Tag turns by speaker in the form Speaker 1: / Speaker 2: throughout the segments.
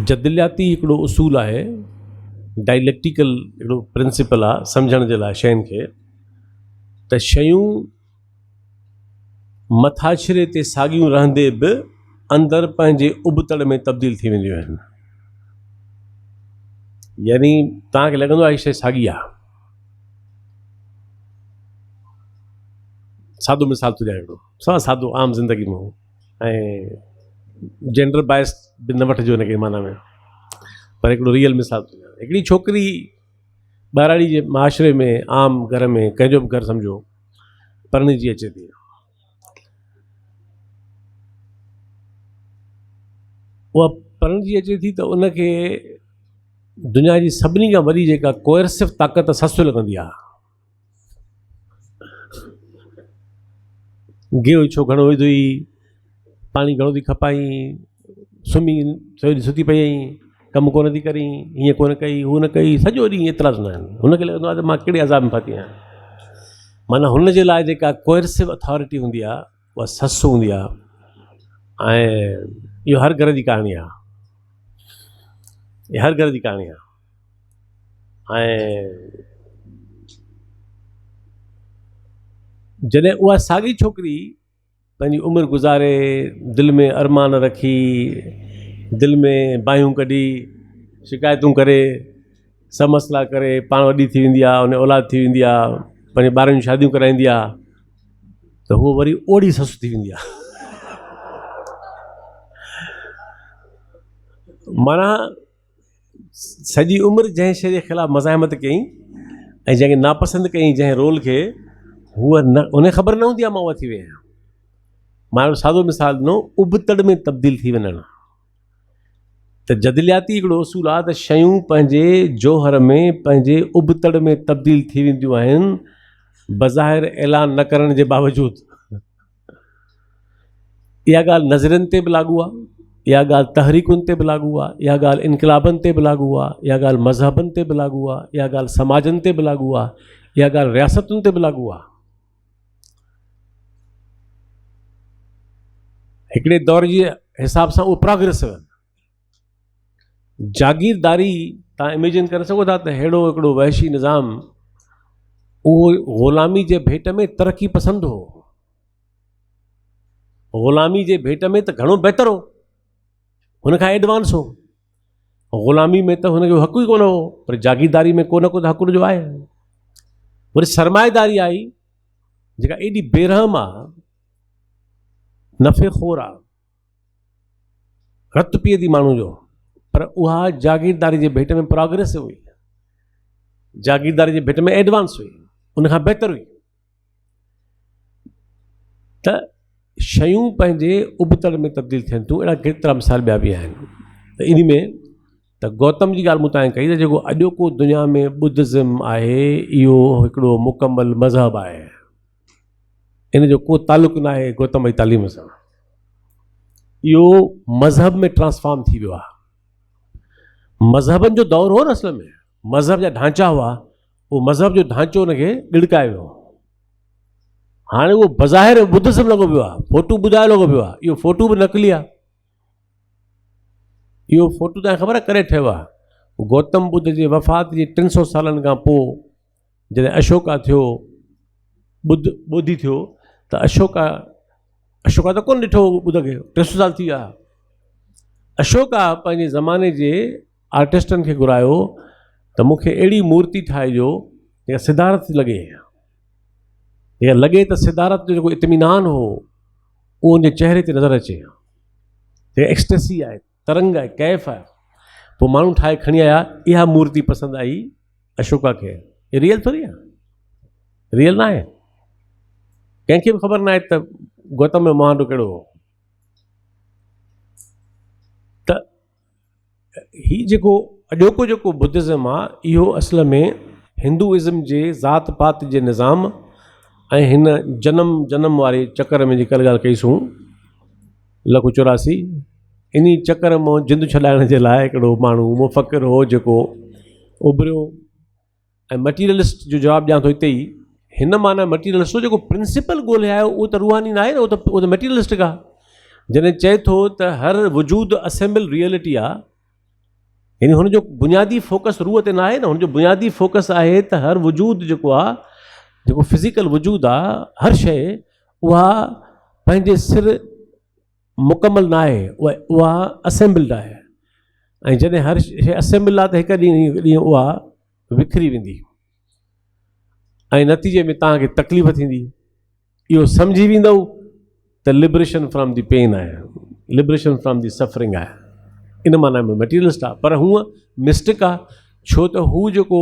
Speaker 1: جدلياتي هڪڙو اصول آهي، ڊائليڪٽيڪل هڪڙو پرنسپل آهي سمجهڻ جي لاء شين کي ته شيون مٿاڇري تي ساڳيون رهندي به اندر پنهنجي ابتڙ ۾ تبديل ٿي وينديون آهن. يعني توهان کي لڳندو آهي شيء ساڳي آهي. سادو مثال ٿو ڏيان هڪڙو سوا سادو عام زندگي ۾ ۽ جينڊر بائس به نه وٺجو هن کي معنيٰ ۾ پر هڪڙو ريئل مثال ٿو ڏيان. هڪڙي ڇوڪري ٻهراڙي جي معاشري ۾ عام گهر ۾ ڪنهن جو به گهر سمجهو پرڻجي اچي ٿي. اها پرڻجي اچي ٿي ته ان کي دنيا جي سڀني کان وڏي جيڪا ڪوئرسو طاقت سس لڳندي آهي. گيهه ڇو گهڻو وڌوئي، پاڻي گهڻو ٿي کپائين، سمهي سڄو ڏينهن ستي پئي آهين، ڪم ڪونه ٿي ڪرين، هيئن ڪونه ڪئي هو نه ڪئي، سڄو ڏينهن اعتراض هوندا آهن. هن کي لڳندو آهي ته مان ڪهڙي عذاب ۾ ڦاٿي آهيان. معنيٰ هن جي لاء جيڪا ڪوئرسو اٿارٽي هوندي آهي اها سس هوندي آهي ۽ اهو هر گهر جي ڪهاڻي آهي. هر گهر جي ڪهاڻي آهي. ۽ جڏهن اها ساڳي ڇوڪري پنهنجي عمر گذاري دل ۾ ارمان رکي دل ۾ باهيون ڪڍي شڪايتون ڪري سڀ مسئلا ڪري پاڻ وڏي ٿي ويندي آهي ان اولاد ٿي ويندي آهي پنهنجي ٻارن جون شاديون ڪرائيندي آهي ته هوء وري اوڙي سس ٿي ويندي آهي معنيٰ سڄي عمر جنهن شيء جي خلاف مزاحمت ڪيائين ۽ جنهن کي ناپسند ڪيائين جنهن رول کي هوء نه ان کي خبر نه هوندي آهي مان اها ٿي وئي آهيان. مان سادو مثال ڏنو ابتڙ ۾ تبديل ٿي وڃڻ ته جدلياتي هڪڙو اصول آهي ته شيون پنهنجي جوهر ۾ پنهنجي ابتڙ ۾ تبديل ٿي وينديون آهن بظاهر اعلان نه ڪرڻ جي باوجود. اها ڳالهه نظرين تي به لاڳو آهي، اها ڳالهه تحريڪن تي به لاڳو آهي، اها ڳالهه انقلابن تي به لاڳو آهي، اها ڳالهه مذهبن تي به لاڳو آهي، اها ڳالهه سماجن تي به لاڳو آهي، اها ڳالهه رياستن تي به لاڳو آهي. هڪڙي دور جي حساب سان اهو پراگريسو آهن. جاگيرداري تان اميجن ڪري سگهو ٿا ته ههڙو هڪڙو وحشي نظام اهو غلامي جي ڀيٽ ۾ ترقي پسند هو. غلامي جي ڀيٽ ۾ ته گهڻو بهتر هو، هن کان ايڊوانس هو. غلامي ۾ ته هن جو حق ئي ڪونه هو، پر جاگيرداري ۾ ڪو نه ڪو ته حق هن جو آهي. وري سرمائيداري آئي جيڪا ايڏي بيرحم آ، نفعي خور آ، رت پيئي ٿي ماڻهو جو، پر اها جاگيرداري جي ڀيٽ ۾ پراگريسو هئي، جاگيرداري جي ڀيٽ ۾ ايڊوانس هئي، ان کان بهتر هئي. ته شيون پنهنجي ابتڙ ۾ تبديل ٿين ٿيون اهڙا ڪيترا مثال ٻيا به آهن ته ان ۾ ته گوتم جي ڳالهه مون تان ڪئي ته جيڪو اڄوڪو دنيا ۾ ٻڌزم آهي اهو هڪڙو مڪمل مذهب آهي ان جو ڪو تعلق نه آهي گوتم جي تعليم سان اهو مذهب ۾ ٽرانسفارم ٿي ويو آهي مذهبن جو دور هو نه اصل ۾ مذهب جا ڍانچا هئا اهو مذهب جو ڍانچو ان کي ڳڙڪائي ويو. هاڻي اهو بظاهر ٻڌزم لڳو پيو آهي، فوٽو ٻڌايو لڳو پيو آهي، اهو فوٽو به نقلي آهي. اهو فوٽو تنهن خبر آهي ڪڏهن ٺهيو آهي؟ گوتم ٻڌ جي وفات جي ٽن سو سالن کان پوء جڏهن اشوڪا ٿيو، ٻڌ ٻوڌي ٿيو ته اشوڪا اشوڪا ته ڪونه ڏٺو هو ٻڌ کي، 300 سال ٿي ويا. اشوڪا پنهنجي زماني جي آرٽسٽن کي گهرايو ته مون کي اهڙي مورتي ٺاهي ڏيو جيڪا سڌارٿ ٿي لڳي. جيڪا لڳي ته سڌارٿ جو جيڪو اطمينان هو اهو ان جي چهري تي نظر اچي. جيڪا ايڪسٽسي آهي، ترنگ آهي، ڪيف آهي. پوء ماڻهو ٺاهي کڻي آيا، اها مورتي پسند آئي اشوڪا کي. هي ريئل ٿوري آهي، ريئل نه آهي. ڪنهن کي به خبر نه آهي ته گوتم جو مهانڊو ڪهڙو هو. ته هي جيڪو اڄوڪو جيڪو ٻڌزم آ اهو اصل ۾ هندوازم جي ذات پات جي نظام ۽ هن جنم جنم واري چڪر ۾ جي ڪل ڳالهه ڪئيسون لک 84 انهي چڪر مان جند ڇڏائڻ جي لاء هڪڙو ماڻهو مفڪر هو جيڪو اڀريو ۽ مٽيريلسٽ جو جواب ڏيان ٿو هتي ئي هن معنيٰ مٽيريلسٽ جو جيڪو پرنسپل ڳولي آيو اهو ته روحاني نه آهي نه اهو ته مٽيريلسٽڪ آهي جڏهن چئي ٿو ته هر وجود اسيمبل ريئلٽي آهي يعني هن جو بنيادي فوڪس روح تي ناهي نه، هن جو بنيادي فوڪس آهي ته هر وجود جيڪو آ، جيڪو فزيڪل وجود آ، هر شيء اها پنهنجي سر مڪمل ناهي، اها اسيمبلڊ آهي ۽ جڏهن هر شيء اسيمبل آ ته هڪ ڏينهن اها وکري ويندي ۽ نتيجي ۾ توهان کي تڪليف ٿيندي. اهو سمجهي ويندؤ ته لبريشن فرام the pen آهي، لبريشن فرام the suffering آهي. ان معنيٰ ۾ مٽيريلسٽ آهي، پر هونء مسٽڪ آهي، ڇو ته هو جيڪو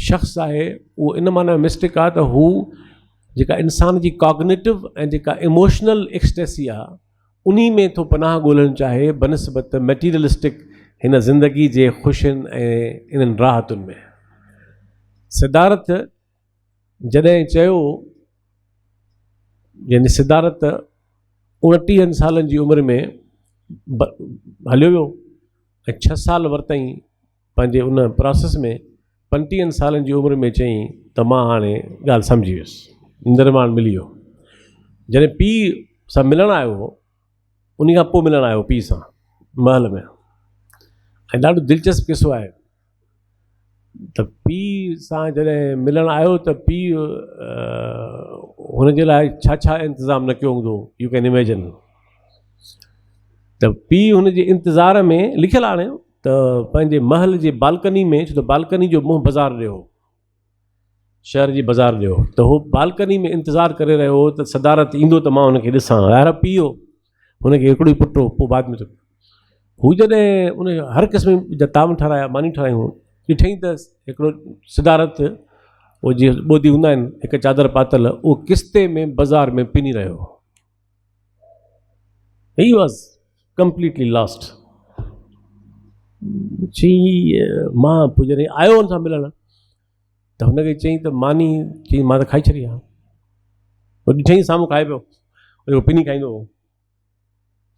Speaker 1: شخص آهي اهو ان معنيٰ ۾ مسٽڪ آهي ته هو جيڪا انسان جي ڪاگنيٽو ۽ جيڪا ايموشنل ايڪسٽيسي آهي انهي ۾ ٿو پناهه ڳولڻ چاهي بنسبت مٽيريلسٽڪ هن زندگي جي خوشين ۽ انهن راحتن ۾. سدارٿ جڏهن چيو يعني صدارت اڻٽيهن سالن جي عمر ۾ هليو ويو ۽ ڇهه سال ورتائين پنهنجي ان پراسيس ۾ پنٽيهن سالن جي عمر ۾ چيائين ته مان هاڻي ڳالهه سمجهي ويس، نرواڻ ملي ويو. جڏهن پيء سان ملڻ آيو هو ان کان پوء ملڻ آيو پيء سان محل ۾ ۽ ڏاڍو دلچسپ قصو آهي. ته پيء سان جڏهن ملڻ آيو ته پيء هن جي لاء ڇا ڇا انتظام نه ڪيو هوندو، يو ڪين اميجن. ته پيء هن جي انتظار ۾ لکيل آهي ته پنهنجي محل جي بالڪني ۾، ڇو ته بالڪني جو منهن بازار ڏي هو، شهر جي بازار ڏي هو، ته هو بالڪني ۾ انتظار ڪري رهيو هو ته صدارت ايندو ته مان هن کي ڏسان. ظاهر آهي پيء هو، هن کي هڪڙو ئي پٽ هو، پوء بعد ۾ ٿيو. هو جڏهن ان هر قسم جا طعام ٺهرايا، مانيون ٺهرايون، ڏٺائين ته هڪڙو صدارت اهو جيئن ٻوڌي هوندا آهن، هڪ چادر پاتل، اهو ڪستي ۾ بازار ۾ پني رهيو هو. He was completely lost. چي مان پوء جڏهن آيو هن سان ملڻ ته هن کي چيائين ته ماني، چيائين مان ته کائي ڇڏي آهي. پوء ڏٺائين سامهون کائي پيو، اهو پني کائيندو هو.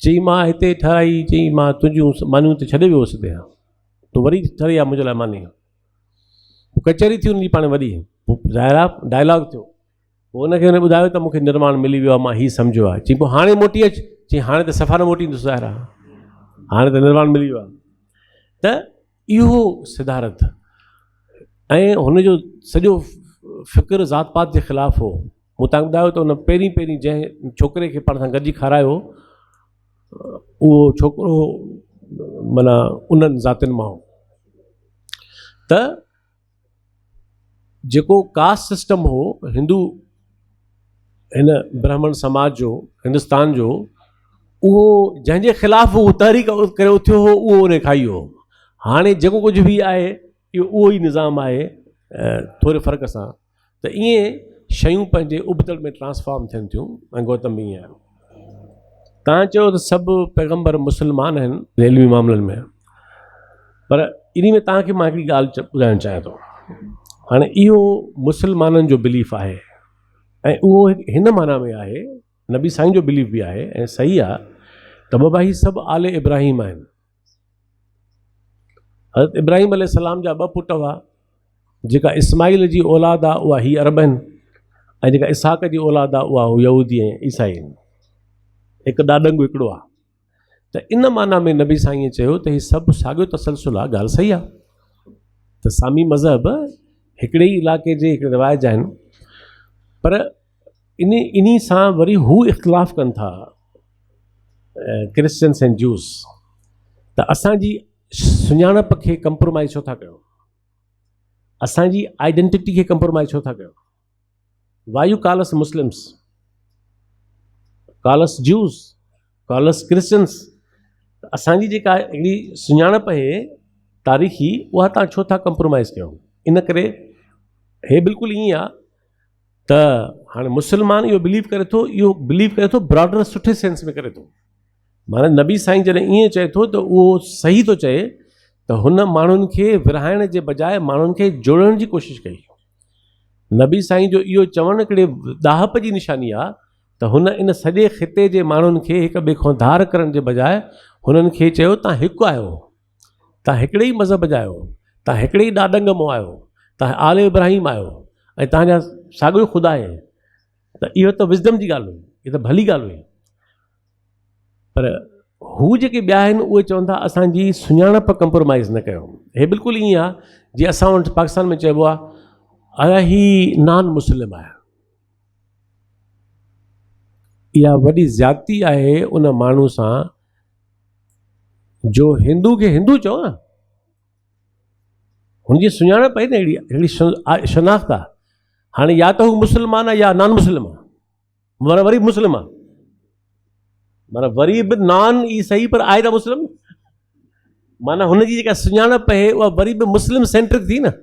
Speaker 1: چيائين مان هتي ٺهرائي، چيائين مان تنهنجون مانيون ته ڇڏي ويو هوس هتي، تون وري ٺهرائي آ منهنجي لاء ماني. پوء ڪچهري ٿي هن جي پاڻ وڏي، پوء ظاهر آ ڊائلاگ ٿيو. پوء هن کي هن ٻڌايو ته مون کي نرواڻ ملي ويو آ، مان هي سمجهيو آ. چيائين پوء هاڻي موٽي اچ. چيائين هاڻي ته صفا نه موٽي ايندس، ظاهر آ هاڻي ته نرواڻ ملي ويو آ. ته اهو سڌارٿ ۽ هن جو سڄو فڪر ذات پات جي خلاف هو. مون تان ٻڌايو ته هن پهرين پهرين جنهن ڇوڪري کي پاڻ سان گڏجي کارايو اهو ڇوڪرو معنيٰ انهن ذاتين مان هو. ته جيڪو ڪاسٽ سسٽم هو هندو هن برهمڻ سماج جو هندستان جو، اهو جنهن جي خلاف هو تحريڪ ڪري اٿيو هو اهو ان کائي ويو. هاڻي جيڪو ڪجهه به آهي اهو اهو ئي نظام آهي ٿوري فرق سان. ته ائين شيون پنهنجي ابتڙ ۾ ٽرانسفارم ٿين ٿيون ۽ گوتم به ائين آيو. تان چيو ته سڀ پيغمبر مسلمان آهن علمي معاملن ۾، پر انهي ۾ توهان کي مان هڪڙي ڳالهه ٻڌائڻ چاهيان ٿو. هاڻي اهو مسلمانن جو بليف آهي ۽ اهو هن معنيٰ ۾ آهي، نبي سائين جو بليف به آهي ۽ صحيح آهي ته بابا هي سڀ آل ابراهيم آهن. حضرت ابراهيم عليه السلام جا ٻه پٽ هئا، جيڪا اسماعيل جي اولاد آ اها هي عرب آهن ۽ جيڪا اسحاق جي اولاد آ اها هو يهودي ۽ عيسائي آهن. هڪ ڏاڏنگ هڪڙو آ. ته ان معنيٰ ۾ نبي سائينء چيو ته هي سڀ ساڳيو تسلسل آ، ڳالهه صحيح آ ته سامي مذهب هڪڙي ئي علاقي جي هڪڙي روايت جا آهن، پر انهي سان وري هو اختلاف ڪن ٿا ڪرسچنس ۽ جوز ته اسان جي سڃاڻپ کي ڪمپرومائز ڇو ٿا ڪيو، اسان جي آئيڊينٽيٽي کي ڪمپرومائز ڇو ٿا ڪيو. Why you call us Muslims, call us Jews, call us Christians. اسان جي جيڪا هڪڙي سڃاڻپ آهي تاريخي، اها تان ڇو ٿا ڪمپرومائز ڪيو. ان ڪري هي بلڪل ائين آهي ته هاڻي مسلمان اهو بليو ڪري ٿو، اهو بليو ڪري ٿو براڊر سٺي سينس ۾ ڪري ٿو. معنيٰ نبي سائين جڏهن ائين چئي ٿو ته اهو صحيح ٿو چئي ته هن ماڻهن کي ورهائڻ جي بجاء ماڻهن کي جوڙڻ جي ڪوشش ڪئي. نبي سائين جو اهو چوڻ هڪڙي ڏاهپ جي نشاني آهي ته هن ان سڄي خطي جي ماڻهن کي هڪ ٻئي کان ڌار ڪرڻ جي بجاء هنن کي چيو تان هڪ آهيو، تان هڪڙي ئي مذهب جا آهيو، تان هڪڙي ئي ڏاڏنگ مون آهيو، تان آل ابراهيم آهيو ۽ تان جا ساڳيو خدا آهي. ته اهو ته وزڊم جي ڳالهه هئي، اها ته ڀلي ڳالهه هئي. پر هو جيڪي ٻيا آهن اهي چون ٿا اسان جي سڃاڻپ ڪمپرومائز نه ڪيو. هي بلڪل ائين آهي جيئن اسان وٽ پاڪستان ۾ چئبو آهي آيا هي نان مسلم آهي. اها وڏي زيادتي آهي ان ماڻهو سان جو هندو کي هندو چئو نه، هن جي سڃاڻپ آهي نه اهڙي اهڙي شناخت آهي. هاڻي يا ته هو مسلمان آهي يا نان مسلم آهي، معنيٰ وري به مسلم آهي، معنيٰ وري به نان ئي صحيح پر آهي ته مسلم، معنيٰ هن جي جيڪا سڃاڻپ آهي اها وري به مسلم سينٽرڪ ٿي نه.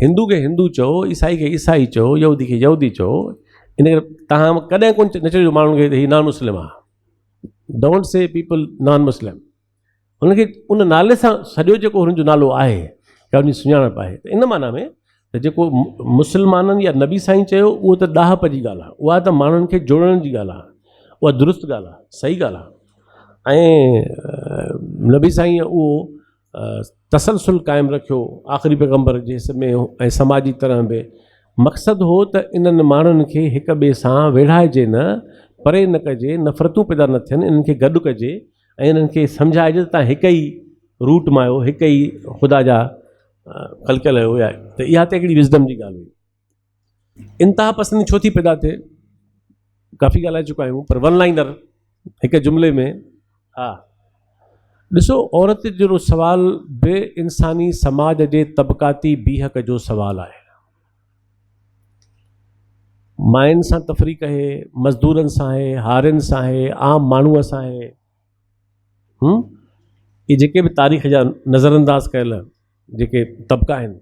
Speaker 1: هندو کي هندو چئو، عيسائي کي عيسائي چئو، يهودي کي يهودي چئو، ان ڪري توهان ڪڏهن ڪونه نه چئجو ماڻهن کي ته هي نان مسلم آهي. Don't see people نان مسلم. هن کي ان نالي سان سڏيو جيڪو هن جو نالو آهي يا ان جي سڃاڻپ آهي. ته ان معنيٰ ۾ ته جيڪو مسلمانن يا نبي سائين چيو اهو ته ڏاهپ جي ڳالهه آهي، اها ته ماڻهن کي جوڙڻ جي ڳالهه آهي، اها درست ڳالهه آهي، صحيح ڳالهه آهي. ۽ نبي سائين اهو تسلسل قائم رکيو آخري پيغمبر جي حصي ۾ ۽ سماجي طرح به مقصد هو ته انهن ماڻهن کي هڪ ٻئي سان ويڙهائجي نه، پري نه ڪجي، نفرتون پيدا نه ٿين، انهن کي گڏ ڪجي ۽ انهن کي سمجهائجي ته توهان هڪ ئي روٽ مان آهيو، هڪ ئي خدا جا خلقيل آهيو يا ته اها ته هڪڙي وزڊم جي ڳالهه هئي. انتها پسندي ڇو ٿي پيدا ٿئي؟ ڪافي ڳالهائي چڪا آهيون پر ون لائنر هڪ جملي ۾ ها ڏسو عورت جو سوال به انساني سماج جي طبقاتي بيهڪ جو سوال آهي. ماين سان تفريق آهي، مزدورن سان آهي، هارين سان آهي، عام ماڻهوء سان آهي. اهي جيڪي به تاريخ جا نظرانداز ڪيل جيڪي طبقا آهن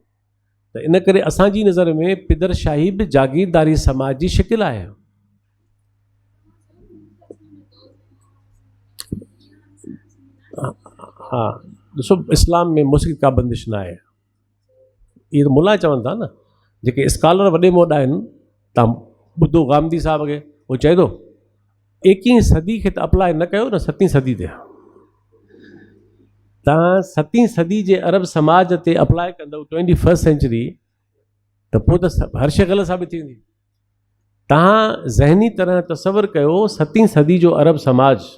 Speaker 1: ته ان ڪري اسان جي نظر ۾ پدر شاهي به جاگيرداري سماج جي شڪل آهي. ها ڏسو اسلام ۾ موسيقي ڪا بندش نه آهي. اهي ته ملا چون ٿا نه، جيڪي اسڪالر وڏي ۾ وڏا آهن، تان ٻڌو غامدي صاحب کي هو چئي ٿو ايڪيهين صدي کي ته اپلاء نه ڪيو نه ستين صدي تي. تان ستين صدي جي عرب سماج تي اپلاء ڪندو ٽوئنٽي فرسٽ سينچري ته پوء ته هر شيء غلط ثابت ٿي ويندي. تان ذهني طرح تصور ڪيو ستين صدي جو عرب سماج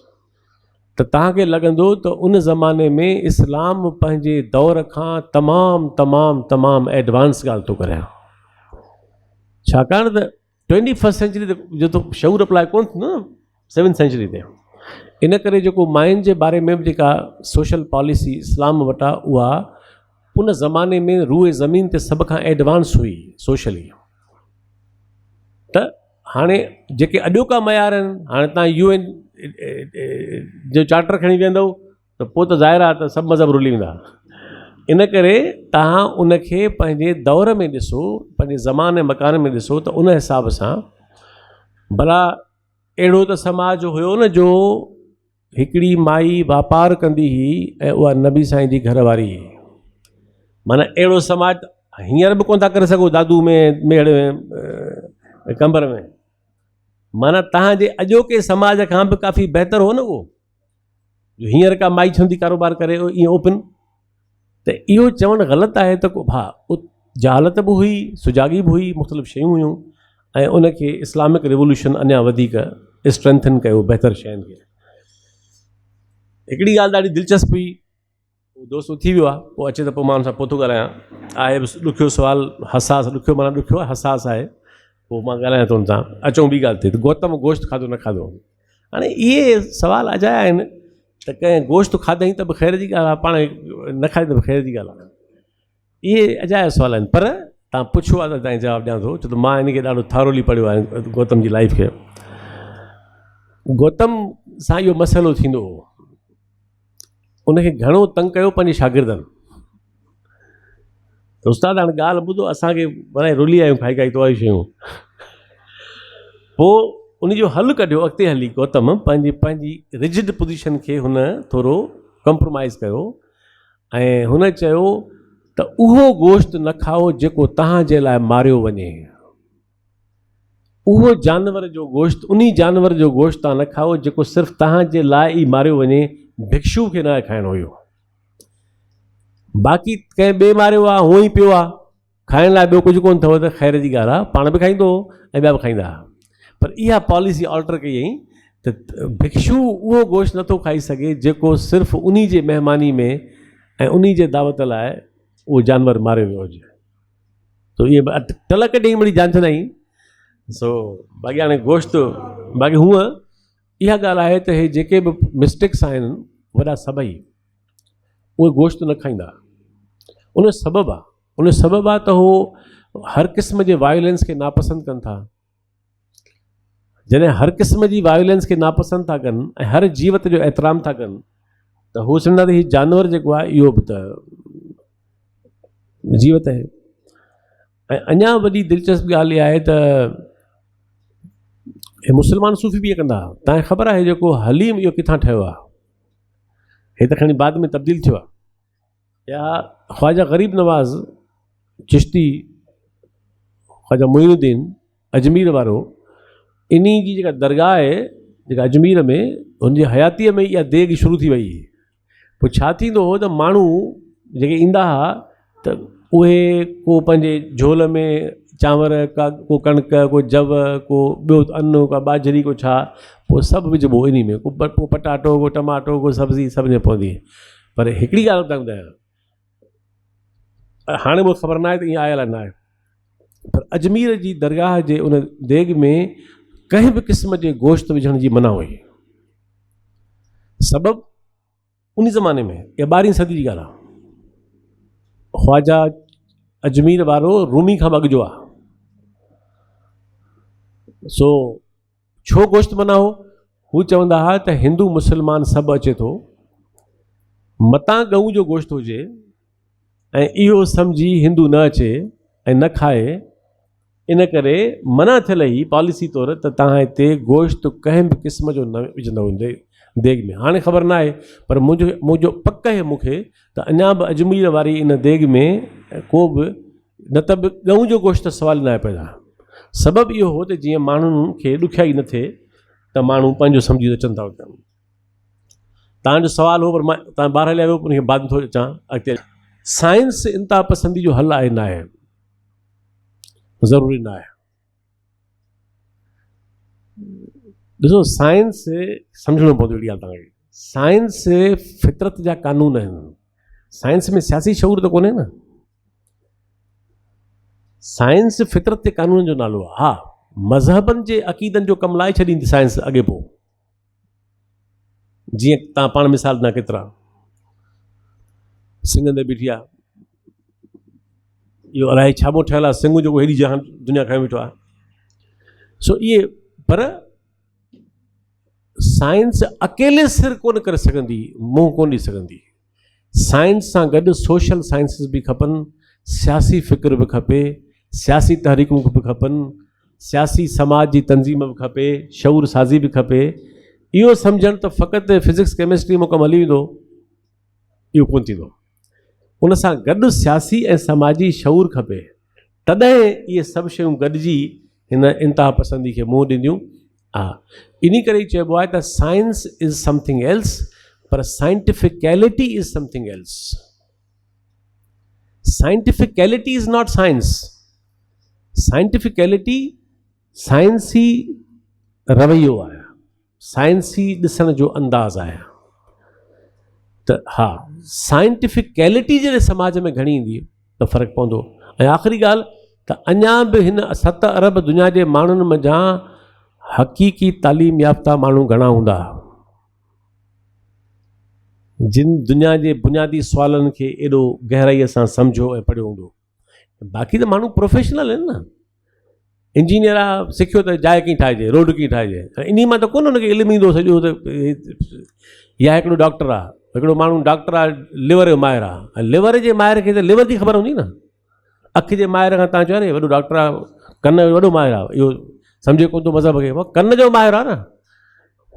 Speaker 1: ته تان کي لڳندو ته ان زماني ۾ اسلام پنهنجي دور کان تمام تمام تمام ايڊوانس ڳالهه ٿو ڪري. ڇاڪاڻ ته ٽوئنٽي فرسٽ سينچري تي جو ته شعور اپلاء ڪونه ٿيندو نه سيونٿ سينچري تي. ان ڪري جيڪو ماين جي باري ۾ به جيڪا سوشل پاليسي اسلام وٽ آهي اها ان زماني ۾ روء زمين تي سڀ کان ايڊوانس هئي سوشلي. ته هاڻي جيڪي اڄوڪا معيار آهن، هاڻي تان يو اين جو چارٽر کڻي ويهندو ته پوء ته ظاهر آهي ته سڀ مذهب رلي ويندا. ان ڪري توهان ان کي پنهنجي دور ۾ ڏسو، پنهنجي زمان ۽ مڪان ۾ ڏسو ته ان حساب سان ڀلا اهڙو ته سماج هيو نه جو هڪڙي مائي واپار ڪندي هئي ۽ اها نبي سائين جي گهر واري هئي. معنيٰ اهڙو سماج هينئر به ڪونه ٿا ڪري سگهو دادو ۾ ميهڙ ۾ قمبر ۾. معنيٰ توهان جي اڄوڪي سماج کان به ڪافي بهتر هو نه اهو. جو هينئر ڪا مائي ڇو ٿي ڪاروبار ڪري ائين اوپن. ته اهو چوڻ غلط آهي ته ڪو ها جهالت به هئي، سجاڳي به هئي، مختلف شيون هيون ۽ ان کي اسلامڪ ريولوشن اڃا وڌيڪ اسٽرينٿن ڪيو بهتر شين کي. هڪڙي ڳالهه ڏاڍي دلچسپ هئي، هو دوست اٿي ويو آهي، پوء اچي ته پوء مان ان سان پوء ٿو ڳالهايان. آهي به ڏکيو سوال، حساس ڏکيو معنيٰ ڏکيو آهي، حساس آهي، پوء مان ڳالهايان ٿو ان سان. اچون ٻي ڳالهه تي ته گوتم گوشت کاڌو نه کاڌو. هاڻي اهي سوال اجايا آهن ته ڪنهن گوشت کاڌائين ته به خير جي ڳالهه آهي، پاڻ نه کائي ته به خير جي ڳالهه آهي. اهي اجايا سوال آهن، پر تان پڇيو آهي ته تان جواب ڏيان ٿو، ڇو ته مان هن کي ڏاڍو ٿارولي پڙهيو آهي گوتم جي لائيف کي. گوتم سان اهو مسئلو ٿيندو هو، ان کي گهڻو تنگ ڪيو پنهنجي شاگردن ته استاد هاڻي ڳالهه ٻڌو، اسان کي ورائي رلي آيون کائي کائي تو آيون شيون. پوء ان جو حل ڪڍيو اڳتي هلي گوتم پنهنجي پنهنجي رجڊ پوزيشن کي هن ٿورو ڪمپرومائز ڪيو ۽ هن چيو ته اهو گوشت نه کائو جيڪو توهان جي لاء ماريو وڃي. اهو جانور جو گوشت، انهي جانور جو گوشت توهان نه کائو جيڪو صرف توهان جي لاء ئي ماريو وڃي، ڀڪشو کي ناهي کائڻو اهو. باقي ڪنهن ٻئي ماريو آهي، هونئن ئي پيو آهي، کائڻ لاء ٻيو ڪجهه ڪونه اٿو ته خير جي ڳالهه آهي، پاڻ به کائيندو هو ۽ ٻيا به کائيندا هئا. پر اها پاليسي آلٽر ڪئي هئائين ته ڀڪشو اهو گوشت نٿو کائي سگهي جيڪو صرف انهي جي مهماني ۾ ۽ انهي جي دعوت لاء اهو جانور ماريو ويو هجي. سو اهي ٽل ڪڍي مڙئي جان ڇڏائين. سو باقي هاڻي گوشت باقي هونء اها ڳالهه آهي ته هي جيڪي به مسٽيڪس آهن وڏا سڀئي اهي گوشت نه کائيندا. ان جو سبب آهي ان جو سبب آهي ته هو هر قسم جي وائلنس کي ناپسند ڪن ٿا. جڏهن هر قسم جي وائلنس کي ناپسند ٿا ڪن ۽ هر جيوت جو احترام ٿا ڪن ته هو سمجهندا ته هي جانور جيڪو آهي اهو به ته جيوت آهي. ۽ اڃا وڏي دلچسپ ڳالهه اها آهي ته هي مسلمان صوفي به ائين ڪندا هئا. تان کي خبر آهي جيڪو حليم اهو ڪٿان ٺهيو آهي؟ هي ته کڻي بعد ۾ تبديل ٿيو آهي. يا خواجه غريب نواز چشتي، خواجه معين الدين اجمير وارو، انهي جي جيڪا درگاهه آهي جيڪا اجمير ۾، هن جي حياتيء ۾ اها ديڳ شروع ٿي وئي. پوء ڇا ٿيندو هو ته ماڻهو جيڪي ايندا هئا ته اهي ڪو پنهنجي جهول ۾ چانور، ڪا ڪو ڪڻڪ، ڪو جو، ڪو ٻيو ان، ڪا ٻاجهري، ڪو ڇا، پوء سڀ وجهبو انهي ۾، ڪو پٽاٽو، ڪو ٽماٽو، ڪو سبزي سڀ ۾ پوندي. پر هڪڙي ڳالهه تان ٻڌايان، هاڻي مونکي خبر ناهي ته ائين آهي الائي ناهي، پر اجمير جي درگاهه جي ان ديڳ ۾ ڪنهن به قسم جي گوشت وجهڻ جي منع هئي. سبب ان زماني ۾ اها ٻارهين صدي جي ڳالهه آهي. خواجه اجمير وارو رومي کان به اڳ جو آهي. سو ڇو گوشت منع هو؟ هو چوندا هئا ته هندو مسلمان سڀ اچي ٿو، متان ڳئون جو گوشت هجي ۽ اهو سمجهي هندو نه اچي ۽ نه کائي، ان ڪري منع ٿيل هئي پاليسي طور ته توهان هتي گوشت ڪنهن به قسم جو نه وجهندؤ ديڳ ۾. هاڻي خبر نه آهي پر منهنجو منهنجو پڪ آهي مون کي ته اڃا به اجمير واري ان ديڳ ۾ ڪو به نه ته به ڳئون جو گوشت ته سوال ئي ناهي پيدا. سبب اهو هو ته جيئن ماڻهن کي ڏکيائي نه ٿئي ته ماڻهو پنهنجو سمجهي اچن ٿا اتي. تان جو سوال هو پر مان تان ٻاهر هليا ويو ان کي بعد ۾ ٿو اچان اڳتي. سائنس انتها پسندي جو حل آهي ناهي ضروري ناهي. ڏسو سائنس سمجهڻو پوندو اهڙي ڳالهه توهان کي. سائنس فطرت جا قانون آهن. سائنس ۾ سياسي شعور ته ڪونهي نه. سائنس فطرت جي قانونن جو نالو آهي. ها مذهبن جي عقيدن جو ڪم لاهي ڇڏيندي سائنس اڳي پوء. جيئن تان پاڻ مثال ڏنا ڪيترا سنگن تي بيٺي آهي اهو الائي ڇا مون ٺهيل آهي سنگ جيڪو هيڏي جهان دنيا کڻي بيٺو آهي. سو اهي پر سائنس اڪيلي سر ڪونه ڪري سگهندي، منهن ڪونه ڏئي سگهندي. سائنس سان گڏ سوشل سائنسز به کپن، سياسي فڪر به کپي، سياسي تحريڪون به کپن، سياسي سماج جي تنظيم به کپي، شعور سازي به کپي. اهو سمجهڻ ته فقط فزڪس ڪيمسٽري مان ڪم هلي ويندو، اهو ڪونه ٿيندو. ان سان گڏ سياسي ۽ سماجي شعور کپي، تڏهن اهي سڀ شيون گڏجي هن انتها پسندي کي منهن ڏينديون. ها انهي ڪري ئي چئبو آهي ته سائنس از سمٿنگ ايلس پر scientificality is something else. Scientificality is not science. Scientificality سائنسي رويو آهي، سائنسي ڏسڻ جو انداز آهي. ته ها سائنٽيفڪيلٽي جڏهن سماج ۾ گهڻي ايندي ته فرق پوندو. ۽ آخري ڳالهه ته اڃا به هن 7 ارب دنيا جي ماڻهن منجهان حقيقي تعليم يافته ماڻهو گهڻا هوندا جن دنيا جي بنيادي سوالن کي ايڏو گهرائيء سان سمجهيو ۽ پڙهيو هوندو. باقي ته ماڻهو پروفيشنل آهن نه، انجنيئر آ سکيو ته جاء ڪيئن ٺاهجي، روڊ ڪيئن ٺاهجي، انهي مان ته ڪونه هن کي علم ايندو سڄو ته يا هڪڙو ڊاڪٽر آ، هڪڙو ماڻهو ڊاڪٽر آ ليور جو ماهر آ، ليور جي ماهر کي ته ليور جي خبر هوندي نه. اک جي ماهر کان تان چيو اري وڏو ڊاڪٽر آ، ڪن جو وڏو ماهر آ، اهو سمجهي ڪونه ٿو مذهب کي، ڪن جو ماهر آ نه،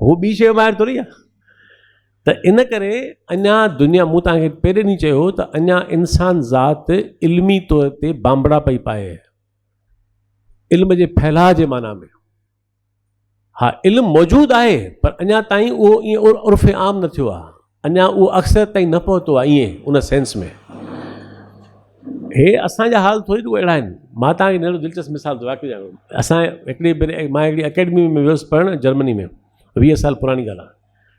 Speaker 1: هو ٻي شيء جو ماهر ٿوري آ. ته ان ڪري اڃا دنيا، مون توهان کي پهرين ڏينهن چيو هو ته اڃا انسان ذات علمي طور تي بانبڙا پئي پائي، علم جي ڦهلاء جي معنيٰ ۾. ها علم موجود آهي پر اڃا تائين اهو ائين عرف عام نه ٿيو آهي، اڃا اهو اڪثر تائين نه پهتو آهي ائين ان سينس ۾. هي اسان جا حال ٿوري رڳو اهڙا آهن. مان توهان کي ننڍڙو دلچسپ مثال ٿو واقعو ٻڌايان. اسان هڪڙي ڀيري مان هڪڙي اڪيڊمي ۾ ويس پڙهڻ جرمني ۾، 20 سال پراڻي ڳالهه آهي.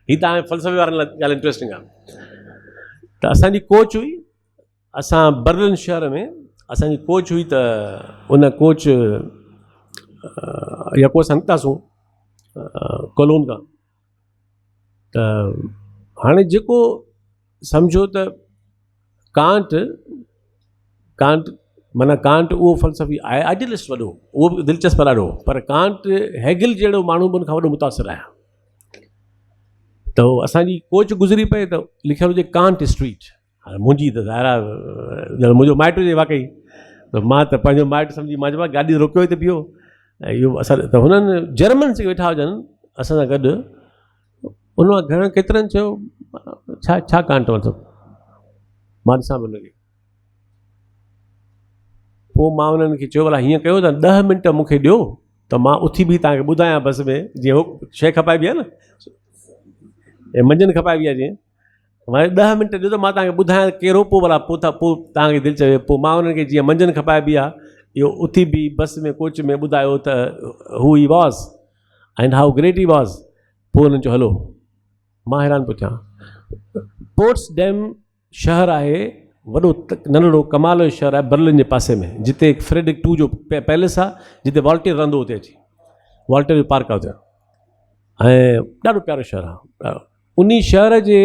Speaker 1: هي ته هاڻي فلسفي وارن لاء ڳالهه انٽريسٽنگ آهي ته اسان جي ڪوچ هئي، اسان برلن شهر ۾ اسان جي ڪوچ هئي ته ان ڪوچ يڪو اسان نڪتاسون ڪولون کان ته هاڻي جيڪو سمجهو ته ڪانٽ ڪانٽ معنيٰ ڪانٽ اهو فلسفي آهي آئيڊيلسٽ وڏو اهو به دلچسپ ڏاڍو پر ڪانٽ هيگل جهڙو ماڻهو به ان کان وڏو متاثر آهي ته اسانجي ڪوچ گذري پئي ته لکيل هجي ڪانٽ اسٽريٽ هاڻي منهنجي ته ظاهر آهي ڄڻ منهنجو مائٽ هجي واقعي ته مان ته پنهنجو مائٽ سمجهي مان چيو گاڏي روڪيو ته بيهو ۽ اهو اسان ته هنن جرمن جيڪي ويٺا هجن اسان سان گڏ ان مان گهڻن ڪيترن چيو ڇا ڇا ڪانٽ مطلب مان ڏسان پيو هن کي پوء مان انهن کي چيو ڀلا هيئن ڪيو ته ڏهه منٽ مون کي ڏيو ته مان اٿي بيهي توهان کي ٻڌايان بس ۾ جيئن هو شيء کپائبي آهي نه منجهند کپائبي آهي جيئن مان ڏهه منٽ ڏيو ته مان توهان کي ٻڌايان ڪهڙو پوء ڀلا پوء ٿا پوء توهان کي دل چوي پوء مان انهن کي جيئن منجهند کپائبي آهي اهو اٿي بيهي بس ۾ ڪوچ ۾ ٻڌايو ته who he was and how great he was پوء انهن چيو هلو مان حيران پيو ٿيان پورٽس ڊيم شهر آهي وڏو ننڍڙو ڪمال جو شهر آهي برلن جي پاسي ۾ جتي فريڊرڪ ٽو جو پيلس آهي جتي والٽيئر رهندو هتي اچي والٽيئر جو پارڪ آهي اتي ۽ ڏاڍو پيارو شهر آهي انهي شهر جي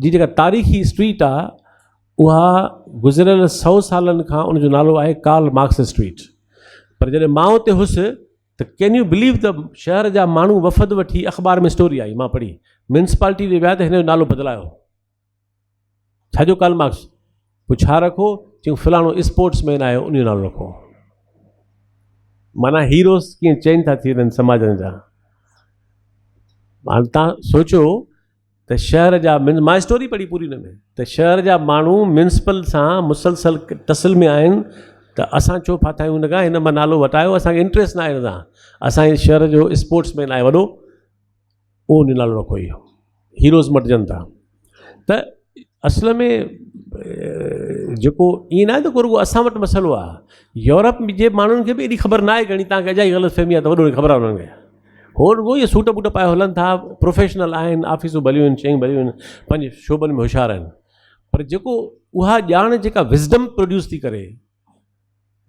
Speaker 1: جي جيڪا تاريخي اسٽريٽ آ اها گذريل سئو سالن کان ان جو نالو آهي ڪارل مارڪس اسٽريٽ پر جڏهن مان اتي هيس ته ڪين you بليو ته شهر جا ماڻهو وفد وٺي اخبار ۾ اسٽوري آئي مان پڙهي ميونسپالٽي ڏي ويا ته هن جو نالو بدلايو ڇا جو ڪارل مارڪس پوء ڇا رکو چيون فلاڻو اسپورٽس مين آهي ان جو نالو رکو معنيٰ هيروز ڪيئن چينج ٿا ٿي وڃن سماجن جا هاڻي تان سوچو ته شهر جا مان اسٽوري پڙهي پوري ان ۾ ته شهر جا ماڻهو ميونسپل سان مسلسل ٽسل ۾ آهن ته اسان ڇو ڦاٿا آهيون ان کان هن مان نالو وٽايو اسانکي انٽريسٽ نه آهي هن سان اسانجي شهر جو اسپورٽس مين آهي وڏو اهو ان جو نالو رکو اهو هيروز مٽجن ٿا ته اصل ۾ جيڪو ائين ناهي ته ڪو رڳو اسان وٽ مسئلو آهي يورپ جي ماڻهن کي به ايڏي خبر ناهي گهڻي توهان کي اجائي غلط فهمي آهي ته وڏو خبر آهي انهن کي هو رڳو اهي سوٽ بوٽ پائي هلن ٿا پروفيشنل آهن آفيسون ڀليون آهن شيون ڀليون آهن پنهنجي شعبن ۾ هوشيار آهن پر جيڪو اها ڄاڻ جيڪا وزڊم پروڊيوس ٿي ڪري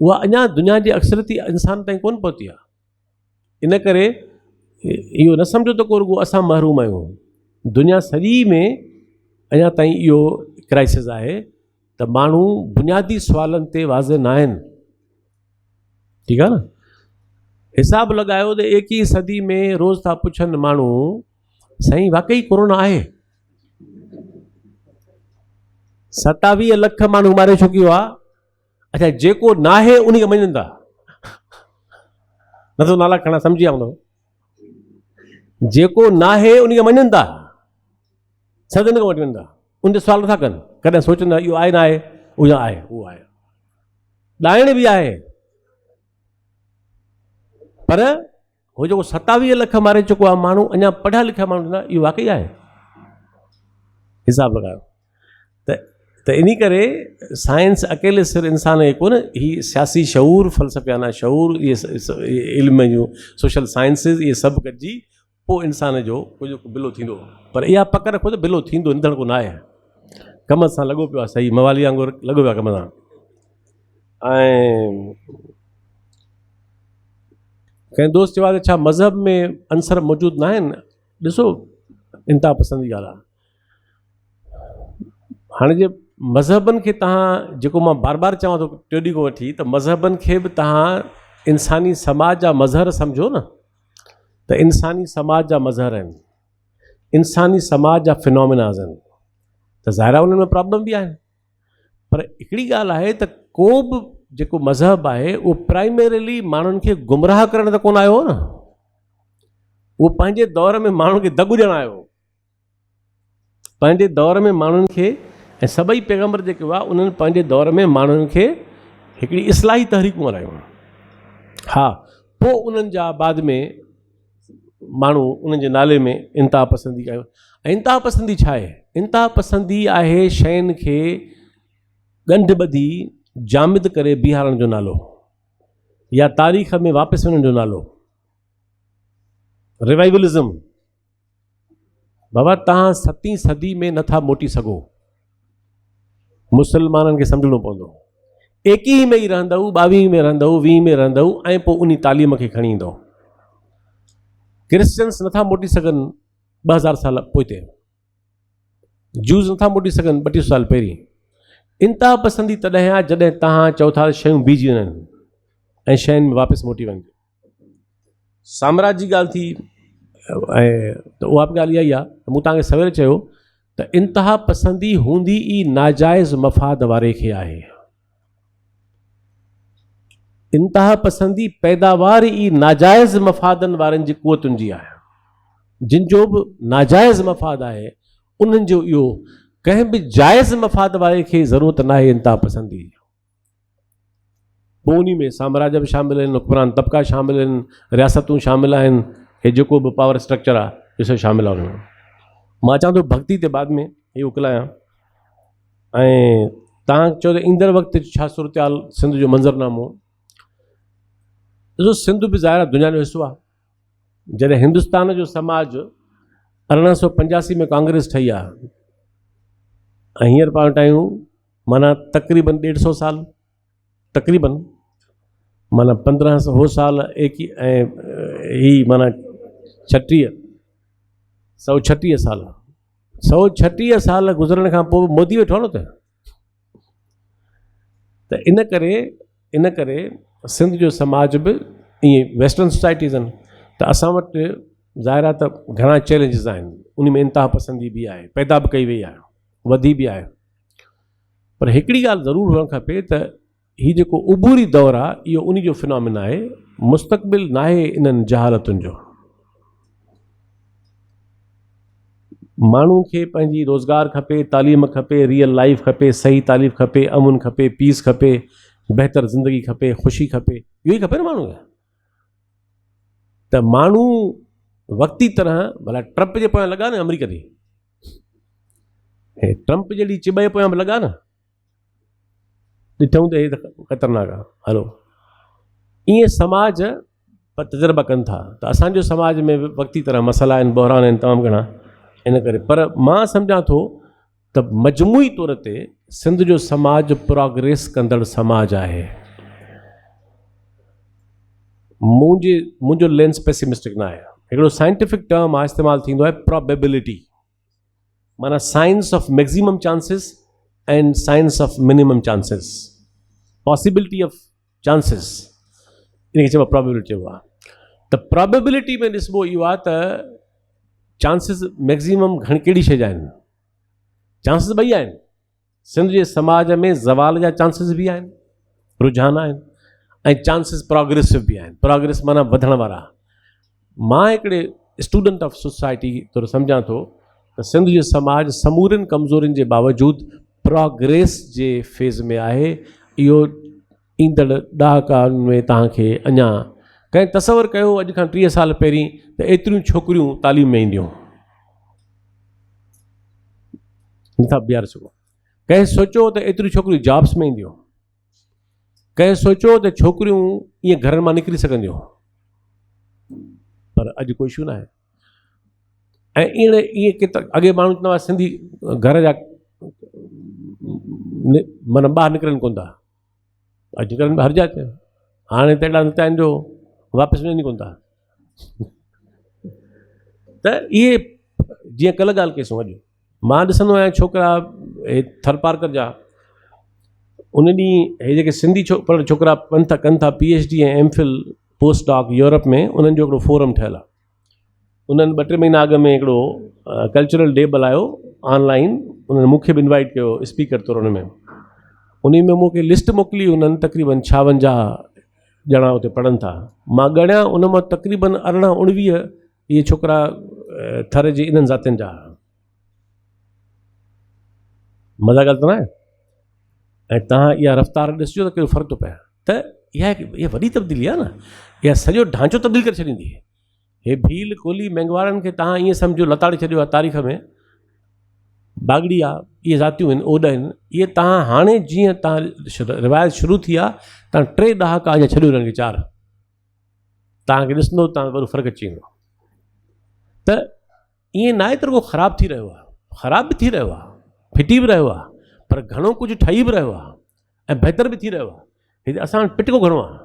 Speaker 1: اها اڃا دنيا جي اڪثريتي انسان تائين ڪونه پهتي آهي ان ڪري اهو نه سمجهو ته ڪو رڳو اسان محروم آهيون دنيا سڄي ۾ اڃا تائين اهو ڪرائسس آهي ته ماڻهو بنيادي سوالن تي واضح نه آهن ٺيڪ آهي نه حساب لڳايو ته ايڪيهين صدي ۾ روز ٿا پڇن ماڻهو سائين واقعي ڪورونا آهي 27 لک ماڻهو ماري چڪيو آهي اڇا جيڪو ناهي ان کي مڃن ٿا نٿو نالا کڻا سمجهي آ هوندو جيڪو ناهي ان کي مڃن ٿا صدين کان وٺي وڃن ٿا ان تي سوال نٿا ڪن ڪڏهن سوچن ٿا اهو آهي نه آهي اهو آهي اهو آهي ڏائڻ به آهي پر هو جيڪو 27 لک ماري چڪو آهي ماڻهو اڃا پڙهيا لکيا ماڻهو چوندا اهو واقعي آهي حساب لڳايو ته ته انهي ڪري سائنس اڪيلي سر انسان کي ڪونه هي سياسي شعور فلسفيانه شعور اهي علم جون سوشل سائنسز اهي سڀ گڏجي پوء انسان جو ڪجهه بلو ٿيندو پر اها پڪ رکو ته بلو ٿيندو نڌڻڪو نه آهي ڪم سان لڳو پيو آهي صحيح موالي وانگر لڳو پيو آهي ڪم سان ۽ ڪنهن دوست چيو آهي ته ڇا مذهب ۾ عنصر موجود نه آهن ڏسو انتها پسندي ڳالهه آهي هاڻي جي مذهبن کي تهان جيڪو مان بار بار چوان ٿو ٽيون ڏينهن کان وٺي ته مذهبن کي به تهان انساني سماج جا مظهر سمجهو نه ته انساني سماج جا مظهر آهن انساني سماج جا فنومناز آهن ته ظاهر آهي انهن ۾ پرابلم به آهن پر هڪڙي ڳالهه آهي ته ڪو به جيڪو مذهب آهي اهو پرائمريلي ماڻهن کي گمراهه ڪرڻ ته ڪونه آيو هو نه اهو پنهنجي دور ۾ ماڻهن کي دڳ ڏيڻ آيو هو پنهنجي دور ۾ ماڻهن کي ۽ سڀئي پيغمبر جيڪي هئا انهن پنهنجي دور ۾ ماڻهن کي هڪڙي اصلاحي تحريڪون هلايون ها پوء انهن جا بعد ۾ ماڻهو انهن جي نالي ۾ انتها پسندي ڪيو ۽ انتها پسندي ڇا آهي انتها پسندي آهي شين کي ڳنڍ ٻڌي جامد ڪري بيهارڻ جو نالو يا تاريخ ۾ واپس وڃڻ جو نالو ريوائيولزم. بابا توهان ستين صدي ۾ نٿا موٽي سگهو. مسلمانن کي سمجهڻو پوندو. ايڪيهين ۾ ئي رهندؤ، ٻاويهين ۾ رهندؤ، ويهين ۾ رهندؤ ۽ پوء انهي تعليم کي کڻي ايندؤ. ڪرسچنس نٿا موٽي سگهن 2000 سال پوئتي. جوز نٿا موٽي سگهن 32 سال پهرين. انتها پسندي تڏهن آ جڏهن توهان چئو ٿا شيون بيهجي وڃن ۽ شين ۾ واپس موٽي وڃجي. سامراج جي ڳالهه ٿي ۽ ته اها به ڳالهه اها ئي آهي ته مون توهان کي سوير چيو ته انتها پسندي هوندي ئي ناجائز مفاد واري کي آهي. انتها پسندي پيداوار ئي ناجائز مفادن وارن جي قوتن جي آهي. جن جو به ناجائز مفاد آهي انهن جو اهو ڪنهن به جائز مفاد واري کي ضرورت ناهي انتها پسندي جي. پوء انهي ۾ سامراج به شامل آهن، حڪمران طبقا شامل آهن، رياستون شامل آهن، هي جيڪو به پاور اسٽرڪچر آهي اهو سڀ شامل آهي ان ۾. مان اچان ٿو ڀڳتي تي بعد ۾ هي اڪلايان ۽ تان چئو ته ايندڙ وقت ڇا صورتحال سنڌ جو منظرنامو. ڏسو سنڌ به ظاهر آهي دنيا جو حصو آهي. جڏهن هندستان جو سماج 1885 ۾ ڪانگريس ٺهي آهي ۽ هينئر پاڻ وٽ آهيون معنيٰ تقريبن ڏيڍ سو سال تقريبن معنيٰ 1500 سال ايڪي ۽ هي معنيٰ ڇٽيهه سو ڇٽيهه سال سو ڇٽيهه سال گذرڻ کان پوء مودي ويٺو آهي نه اتي ته ان ڪري ان ڪري سنڌ جو سماج به ائين ويسٽرن سوسائٽيز آهن ته اسان وٽ ظاهر آهي ته گهڻا چئلينجز آهن ان ۾ انتها پسندي به آهي پيدا به ڪئي وئي آهي وڌي به آهي پر هڪڙي ڳالهه ضرور هئڻ کپي ته هي جيڪو عبوري دور آهي اهو ان جو فنامن آهي مستقبل ناهي انهن جهالتن جو. ماڻهو کي پنهنجي روزگار کپي، تعليم کپي، ريئل لائيف کپي، صحيح تعليم کپي، امن کپي، پيس کپي، بهتر زندگي کپي، خوشي کپي، اهو ئي کپي نه ماڻهو کي. ته ماڻهو وقتي طرح ڀلا ٽرمپ جي پويان لڳا نه آمريڪا جي ٽرمپ جهڙي چٻ جي پويان به لڳا نه ڏٺائون ته هي ته خطرناڪ آهي هلو ائين سماج تجربا ڪن ٿا ته اسانجو سماج ۾ به وقتي طرح مسئلا آهن بحران آهن تمام گهڻا ان ڪري پر مان سمجهان ٿو ته مجموعي طور تي سنڌ جو سماج پراگريس ڪندڙ سماج آهي منهنجي منهنجو لينس پيسيمسٽڪ نه آهي هڪڙو سائنٽيفڪ ٽرم آهي استعمال ٿيندو آهي پرابيبلٽي معنيٰ science of maximum chances and science of minimum chances possibility of chances ان کي چئبو آهي پرابيبلٽي چئبو آهي ته پرابيبلٽي ۾ ڏسبو اهو آهي ته چانسز ميڪزيمم گهڻ ڪهڙي شيء جا آهن چانسز ٻئي آهن سنڌ جي سماج ۾ زوال جا چانسز به آهن رجحان آهن ۽ چانسز پراگريسو به آهن پراگريس معنيٰ وڌڻ وارا مان هڪڙي اسٽوڊنٽ آف سوسائٽي طور سمجهان ٿو ته سنڌ جو سماج سمورين ڪمزورين جي باوجود پراگريس جي فيز ۾ آهي اهو ايندڙ ڏهاڪن ۾ توهان کي اڃا ڪنهن تصور ڪيو اڄ کان 30 سال پهرين ته ايتريون ڇوڪريون تعليم ۾ اينديون نٿا بيهاري سگهو ڪنهن سوچيو ته ايتريون ڇوڪريون جابس ۾ اينديون ڪنهن سوچيو ته ڇوڪريون ائين گهرن مان نڪري سگهنديون پر اڄ ڪو اشو ناهي ۽ ائين ائين ڪيترا اڳي ماڻهو چوندا هئا سنڌي گهر جا معنيٰ ٻاهر نڪرن ڪونه ٿا اڄ ڪلهه هر جاء تي هاڻي ته اهڙا نڪتا آهن جو واپس وڃن ئي ڪونه ٿا ته اهي جيئن ڪلهه ڳالهه ڪئيسون اڄ مان ڏسندو آهيان ڇوڪرا هي ٿرپارڪر جا ان ڏينهن هي جيڪي سنڌي ڇوڪرا پن ٿا ڪن ٿا P H D ۽ M Phil post doc Europe ۾ انهن جو هڪڙو فورم ٺهيل آهي انهن ٻه ٽي مهينا اڳ ۾ هڪڙو ڪلچرل ڊي ملهايو آن لائن انهن مون کي به انوائٽ ڪيو اسپيڪر طور ان ۾ ان ۾ مون کي لسٽ موڪلي انهن تقريبن 56 ڄڻا اتي پڙهن ٿا مان ڳڻيا ان مان تقريبن 18 19 اهي ڇوڪرا ٿر جي انهن ذاتين جا مزا ڳالهه ته ناهي ۽ تهان اها رفتار ڏسجو ته ڪهڙو فرق ٿو پئي ته اها اها وڏي تبديلي آهي نه اها سڄو ڍانچو تبديل ڪري ڇڏيندي هي ڀيل ڪولي مينگهواڙن کي تهان ائين سمجهو لتاڙي ڇڏيو آهي تاريخ ۾ باگڙي آهي اهي ذاتيون آهن اوڏ آهن اهي تهان هاڻي جيئن تهان روايت شروع ٿي آهي تهان ٽي ڏهاڪا اڃا ڇڏيو انهن کي چار تهان کي ڏسندو تهان وڏو فرق اچي ويندو ته ائين ناهي ته رڳو خراب ٿي رهيو آهي، خراب به ٿي رهيو آهي، ڦٽي به رهيو آهي، پر گهڻو ڪجهه ٺهي به رهيو آهي ۽ بهتر به ٿي رهيو آهي. هتي اسان وٽ پٽڪو گهڻو آهي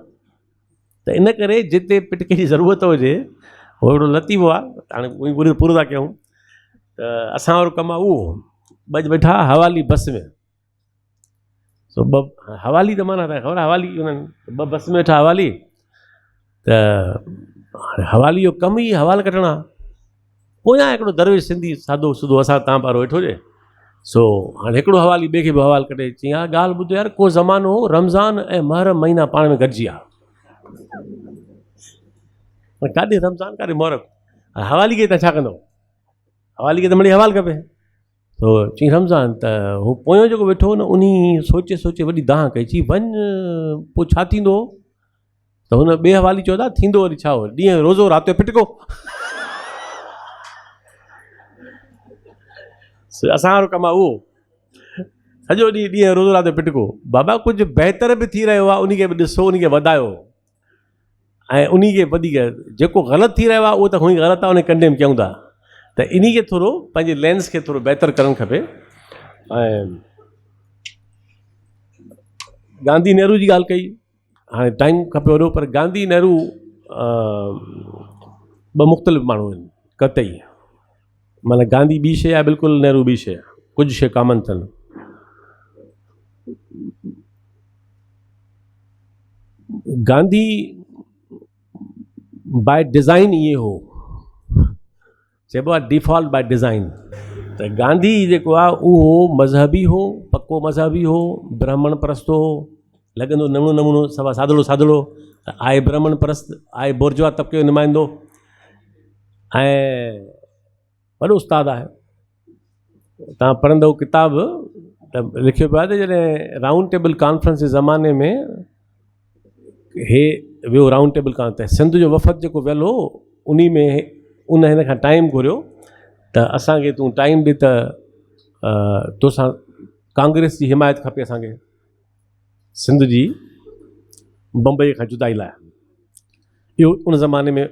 Speaker 1: ته ان ڪري جتي پٽڪي جي ضرورت هجي، هو هڪڙو لطيفو آهي، هاڻي اهو ئي پورو ٿا ڪيون ته اسان وارو ڪم آهي اهو، ٻه ويٺا حوالي بس ۾، سو ٻه حوالي ته معنيٰ خبر آهي حوالي انهن ٻه بس ۾ ويٺا حوالي ته هاڻي حوالي جو ڪم ئي حوال ڪڍڻ آهي. پويان هڪڙو درويش سنڌي سادو سڌو اسان تان پارو ويٺو هجي، سو هاڻي هڪڙو حوالي ٻئي کي به حوال ڪڍي، چيائين ها ڳالهه ٻڌ يار، ڪو زمانو هو رمضان ۽ محرم مهينا پاڻ ۾ گڏجي آيا. ڪاڏي رمضان ڪاڏي محرم، حوالي کي تان ڇا ڪندو، حوالي کي ته مڙئي حوال کپي. سو چيائين رمضان ته هو پويون جيڪو ويٺو هو نه انهي سوچي سوچي وڏي دانهن ڪئي، چيائين وڃ پوء ڇا ٿيندو؟ ته هن ٻئي حوالي چيو ته ٿيندو وري ڇا هو، ڏينهن جو روزو رات جو ڦٽڪو. اسان وارو ڪم آهي اهو، سڄو ڏينهن ڏينهن جو روزو رات جو ڦٽڪو. بابا ڪجهه بهتر به ٿي رهيو آهي انهي کي به ڏسو انهي کي وڌايو ۽ انهي کي وڌيڪ جيڪو غلط ٿي رهيو آهي اهو ته هونئن غلط آهي ان کي ڪنڊيم ڪيون ٿا ته انهي کي ٿورو پنهنجي لينس کي ٿورو بهتر ڪرڻ کپي. ۽ گانڌي نهرو جي ڳالهه ڪئي، هاڻي ٽائيم کپي وڏو، پر گانڌي نهرو ٻه مختلف ماڻهو آهن قطعي، معنيٰ گانڌي ٻي شيء آهي بلڪل نهرو ٻي شيء آهي، ڪجهه شيء ڪامن اٿن. گانڌي باء ڊزائن ائين هو، چئبو آهي ڊيفالٽ باء ڊزائن، ته گانڌي جيڪو آهي اهو مذهبي هو، پڪو مذهبي هو، برهمڻ پرست هو، لڳندو نمونو نمونو سوا سادڙو سادڙو، ته آهي برهمڻ پرست، آهي بورجوا طبقي جو نمائندو ۽ وڏو استاد آهي. توهان پڙهندؤ ڪتاب ته لکيو پيو آهي ته جڏهن رائونڊ ٽيبل ڪانفرنس جي زماني ۾ هي ويو رائونڊ ٽيبل ڪانفرنس ته سنڌ جو وفد جيڪو ويل هو انهي ۾ ان هن کان ٽائيم گهريو ته اسانکي تون ٽائيم ڏي ته توسان ڪانگريس جي حمايت کپي اسانکي سنڌ جي بمبئي کان جدائي لاء. اهو ان زماني ۾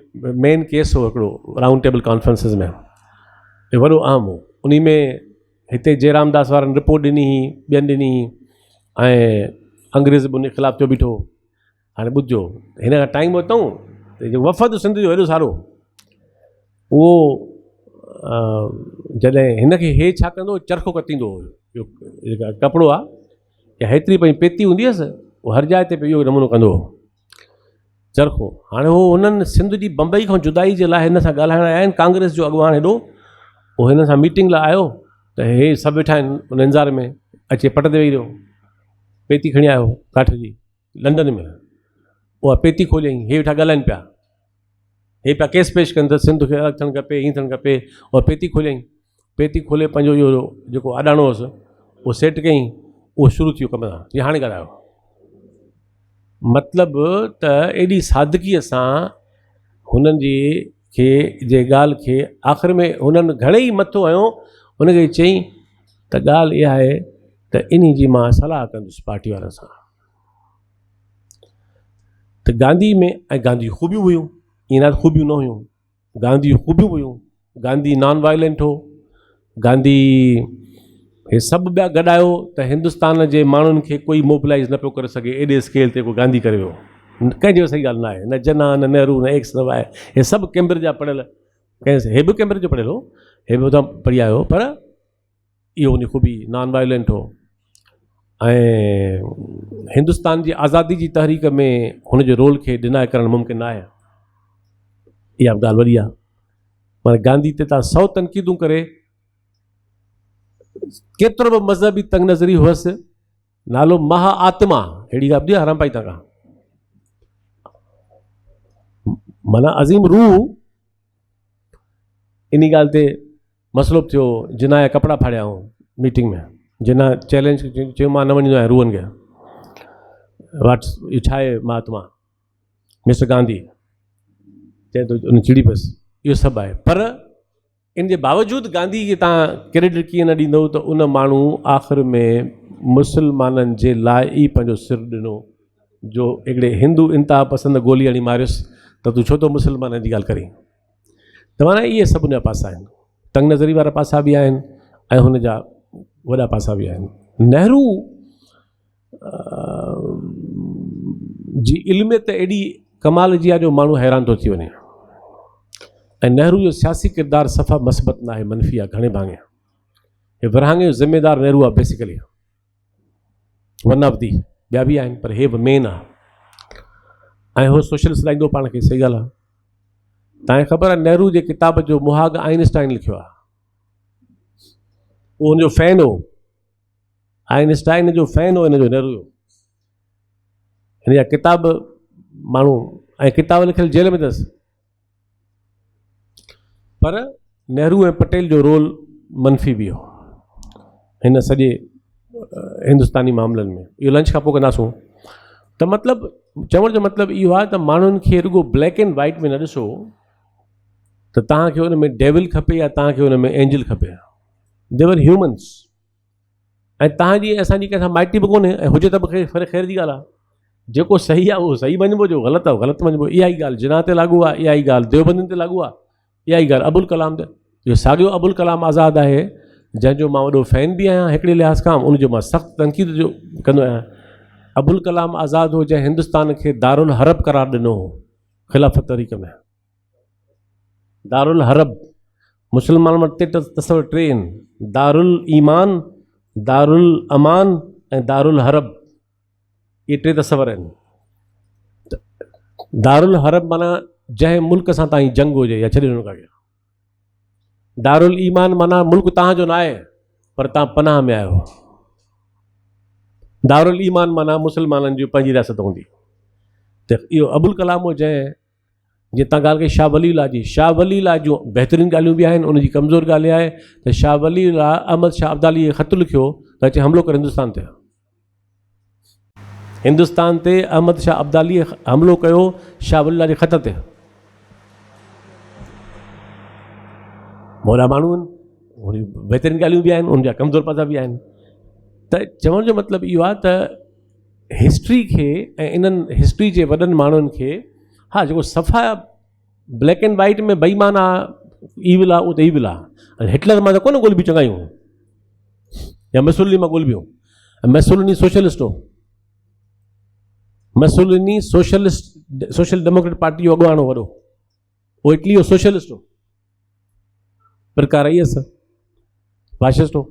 Speaker 1: مين ڪيس هو هڪڙو رائونڊ ٽيبل ڪانفرنسز ۾ اهو وڏو اهم هو. انهي ۾ هتي جي رامداس وارن رپورٽ ڏني هئي، ٻين ڏني هئي ۽ انگريز به ان خلاف ٿيو بيٺو هو. هاڻي ٻڌجو هن کان ٽائيم ورتائون ته جيڪو وفد سنڌ جو هيڏو سارو اهو جڏهن هن کي هي ڇا ڪندو هو چرخو ڪتيندو هو، اهو جيڪا ڪپڙو آهي يا هيتري پنهنجي پيتي هوندي هئس اهو هر جاء تي پيو اهو نمونو ڪندو هو چرخو. هاڻي هو هنن سنڌ جي بمبئي کان جدائي جي لاء هن سان ڳالهائڻ آيا آهن، ڪانگريس جو اڳواڻ هيڏو اهو هن سان ميٽنگ لاء آيو ته هي سڀ ويٺا آهن ان انتظار ۾ اچي پٽ تي ويهي رهيو، پيتي کڻي آيو ڪاٺ جي لنڊن ۾ اها پيتي کوليائين، هي ويٺا ڳالهائين پيا، هي پيا ڪيس پيش ڪن ته سنڌ کي الڳ ٿيڻ کپي هيئن ٿيڻ کپي، اها پيتي کوليائين، پيتي کولي پنهنجو اهو جيڪو آڏاڻو هوس اهو سيٽ ڪيائين، اهو شروع ٿي ويو ڪم سان، چيائين هاڻي ڳالهايو. مطلب ته ايڏي سادگيء سان هنن جي کي جي ڳالهه کي آخر ۾ هنن گهڻي ئي مٿو هنيو، هن کي چيائين ته ڳالهه اها آهي ته انهي جي مان صلاح ڪندس پارٽي وارن سان. ته گانڌي ۾ ۽ گانڌي جون خوبيون به هيون، ائين نه ته خوبيون نه هيون، گانڌي جون خوبيون به هيون، گانڌي نان وائلينٽ هو، گانڌي هي سڀ ٻيا گڏايو ته هندستان جي ماڻهن کي ڪوئي موبلائز نه پيو ڪري سگهي، ايڏي اسڪيل تي ڪو گانڌي ڪري ويو، ڪنهن جي وس جي ڳالهه نه آهي، نه جناح، نه نهرو، نه ايڪس نه واء، هي سڀ ڪيمبرج جا پڙهيل، ڪنهن هي به ڪيمبرج جو پڙهيل هو، هي به اتان پڙهي آيو هو، پر اهو ان جي خوبي نان وائلينٽ هو ۽ هندستان جي آزادي جي تحريڪ ۾ هن جي رول کي ڊنائي ڪرڻ ممڪن نه آهي. اها به ڳالهه وڏي آهي. معنيٰ گانڌي تي تان سو تنقيدون ڪري ڪيترو به مذهبي تنگ نظري هئس، نالو مها آتما اهڙي ڳالهه ٻڌي حرام پائي تان کان، معنيٰ عظيم روح. انهي ڳالهه تي مسئلو به ٿيو، جناح جا ڪپڙا ڦاڙيا هئائون ميٽنگ ۾، جناح چئلينج چيو مان نه وڃندو آهيان روحن کي، واٽس اهو ڇا آهي مهاتما مسٽر گانڌي چئي ٿو ان چڙي پيس، اهو سڀ آهي پر ان جي باوجود گانڌي کي تان ڪريڊٽ ڪيئن نه ڏيندو ته ان ماڻهو آخر ۾ مسلمانن جي لاء ئي پنهنجو سر ڏنو، جو هڪڙي هندو انتها پسند گولي هڻي ماريس ته تون ڇو ٿو مسلمانن جي ڳالهه ڪرين. ته معنيٰ اهي سڀ ان جا پاسا آهن. تنگ نظري وارا پاسا به آهن ۽ هن جا وڏا پاسا به آهن. نهرو جي علميت ايڏي ڪمال جي آهي جو ماڻهو حيران ٿو ٿي وڃي ۽ نهرو جو سياسي ڪردار صفا مثبت ناهي، منفي آهي گهڻي ڀاڱي. هي ورهاڱي جو ذميدار نهرو آهي بيسيڪلي، ون آف the, ٻيا به آهن پر هي به مين آهي ۽ هو سوشلسٽ لائيندو پاڻ کي، صحيح ڳالهه آهي. تانکي خبر آهي نهرو جي ڪتاب جو مهاڳ آئنسٽائن لکيو آهي، اهو هن جو فين هو، آئنسٽائن جو فين هو هن جو نهرو جو. هن جا ڪتاب ماڻهو ۽ ڪتاب لکيل جيل ۾ اٿس. پر نهرو ۽ پٽيل جو رول منفي به هو هن سڄي هندستاني معاملن ۾. اهو لنچ کان پوء ڪنداسون. ته مطلب چوڻ جو مطلب اهو آهي ته ماڻهن کي رڳو بليڪ اينڊ وائيٽ ۾ نه ڏسو ته توهان کي ان ۾ ڊيول کپي يا توهان کي ان ۾ اينجل کپي. The were humans. ۽ توهان جي ۽ اسان جي ڪنهن سان مائٽي به ڪونهي ۽ هجي ته به خير خير جي ڳالهه آهي. جيڪو صحيح آهي اهو صحيح مڃبو، جيڪو غلط آهي اهو غلط مڃبو. اها ئي ڳالهه جناح تي لاڳو آهي، اها ئي ڳالهه ديوبندين تي لاڳو آهي، اها ئي ڳالهه ابوالڪلام تي. اهو ساڳيو ابوالڪلام آزاد آهي جنهن جو مان وڏو فين به آهيان هڪڙي لحاظ کان، ان جو مان سخت تنقيد جو ڪندو آهيان. ابوالڪلام آزاد هو جنهن هندستان کي دارالحرب قرار ڏنو هو خلافت تحريڪ ۾. دارالحرب، مسلمانن وٽ تصور ٽي آهن، دارالايمان، دارالامان ۽ دارالحرب، اهي ٽي تصور آهن. دارالحرب معنيٰ جنهن ملڪ سان توهان جي جنگ هجي يا ڇڏي ڏنو ڪا کي. دارالايمان معنيٰ ملڪ توهان جو ناهي پر توهان پناهه ۾ آهيو. دارالايمان معنيٰ مسلمانن جي پنهنجي رياست هوندي. ته اهو ابوالڪلام هو جنهن جيئن تان ڳالهه ڪئي شاهه ولي الله جي، شاهه ولي الله جون بهترين ڳالهيون به آهن، ان جي ڪمزور ڳالهه اها آهي ته شاهه ولي الله احمد شاهه ابدالي کي خط لکيو ته اچي حملو ڪر هندستان تي. هندستان تي احمد شاهه ابدالي حملو ڪيو شاهه ولي الله جي خط تي. وڏا ماڻهو آهن، ان جون بهترين ڳالهيون به آهن، ان جا ڪمزور پاسا به آهن. ته چوڻ جو مطلب اهو آهي ته هسٽري کي ۽ انهن هسٽري جي وڏن ماڻهن کي ها جيڪو صفا بليڪ اينڊ وائيٽ ۾ بي ايمان آ ايول آ اهو ته ايول آ هٽلر مان ته ڪونه ڳولبيون چڱايون يا مسولني مان ڳولبيون. مسولني سوشلسٽ هو، Mussolini socialist social democrat party جو اڳواڻ هو وڏو، اهو اٽلي جو سوشلسٽ هو پر ڪارائيس فاشسٽ هو.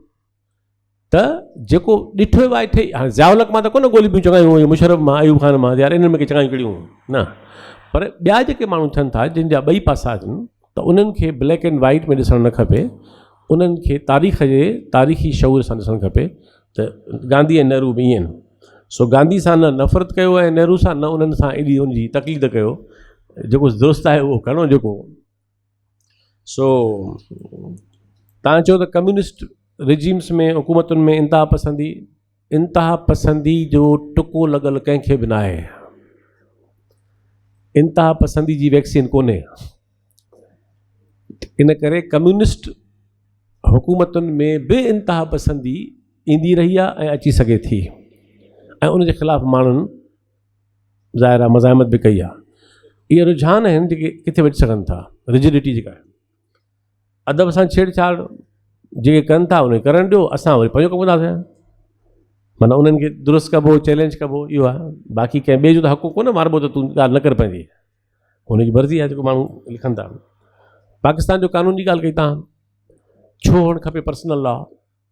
Speaker 1: ته جيڪو ڏٺو وائٺي هاڻي ضياء الحق مان ته ڪونه ڳولبيون چڱايون هيون مشرف مان ايوب خان مان يار انهن ۾ ڪي چڱايون ڪهڙيون هيون نه پر ٻيا جيڪي ماڻهو ٿين ٿا جن جا ٻئي پاسا آهن ته انهن کي بليڪ اينڊ وائيٽ ۾ ڏسڻ نه کپي انهن کي تاريخ جي تاريخي شعور سان ڏسڻ کپي ته گانڌي ۽ نهرو به ائين سو گانڌي سان نه نفرت ڪيو ۽ نهرو سان نه انهن سان ايڏي ان جي تقليد ڪيو جيڪو درست آهي اهو کڻو جيڪو سو توهان چئو ته ڪميونسٽ رجيمس ۾ حڪومتن ۾ انتها پسندي انتها پسندي جو ٽڪو لڳل ڪنهن کي به ناهي انتها پسندي جي ويڪسين ڪونهي ان ڪري ڪميونسٽ حڪومتن ۾ به انتها پسندي ايندي رهي آهي ۽ اچي سگهي ٿي ۽ ان جي خلاف ماڻهن ظاهر آهي مزاحمت به ڪئي آهي. اهي رجحان آهن جيڪي ڪٿي وڃي سگهن ٿا. رجڊٽي جيڪا آهي ادب سان ڇيڙ ڇاڙ جيڪي ڪن ٿا انهن کي ڪرڻ ڏيو، اسان وري پنهنجو ڪم ڪنداسين. معنيٰ انهن کي درست ڪبو، چئلينج ڪبو، اهو آهي. باقي ڪنهن ٻئي جو ته حق ڪونه ماربو ته تون ڳالهه نه ڪر پنهنجي. هن جي مرضي آهي جيڪو ماڻهو لکن ٿا. پاڪستان جو قانون جي ڳالهه ڪئي تان، ڇو هئڻ کپي پرسنل لا؟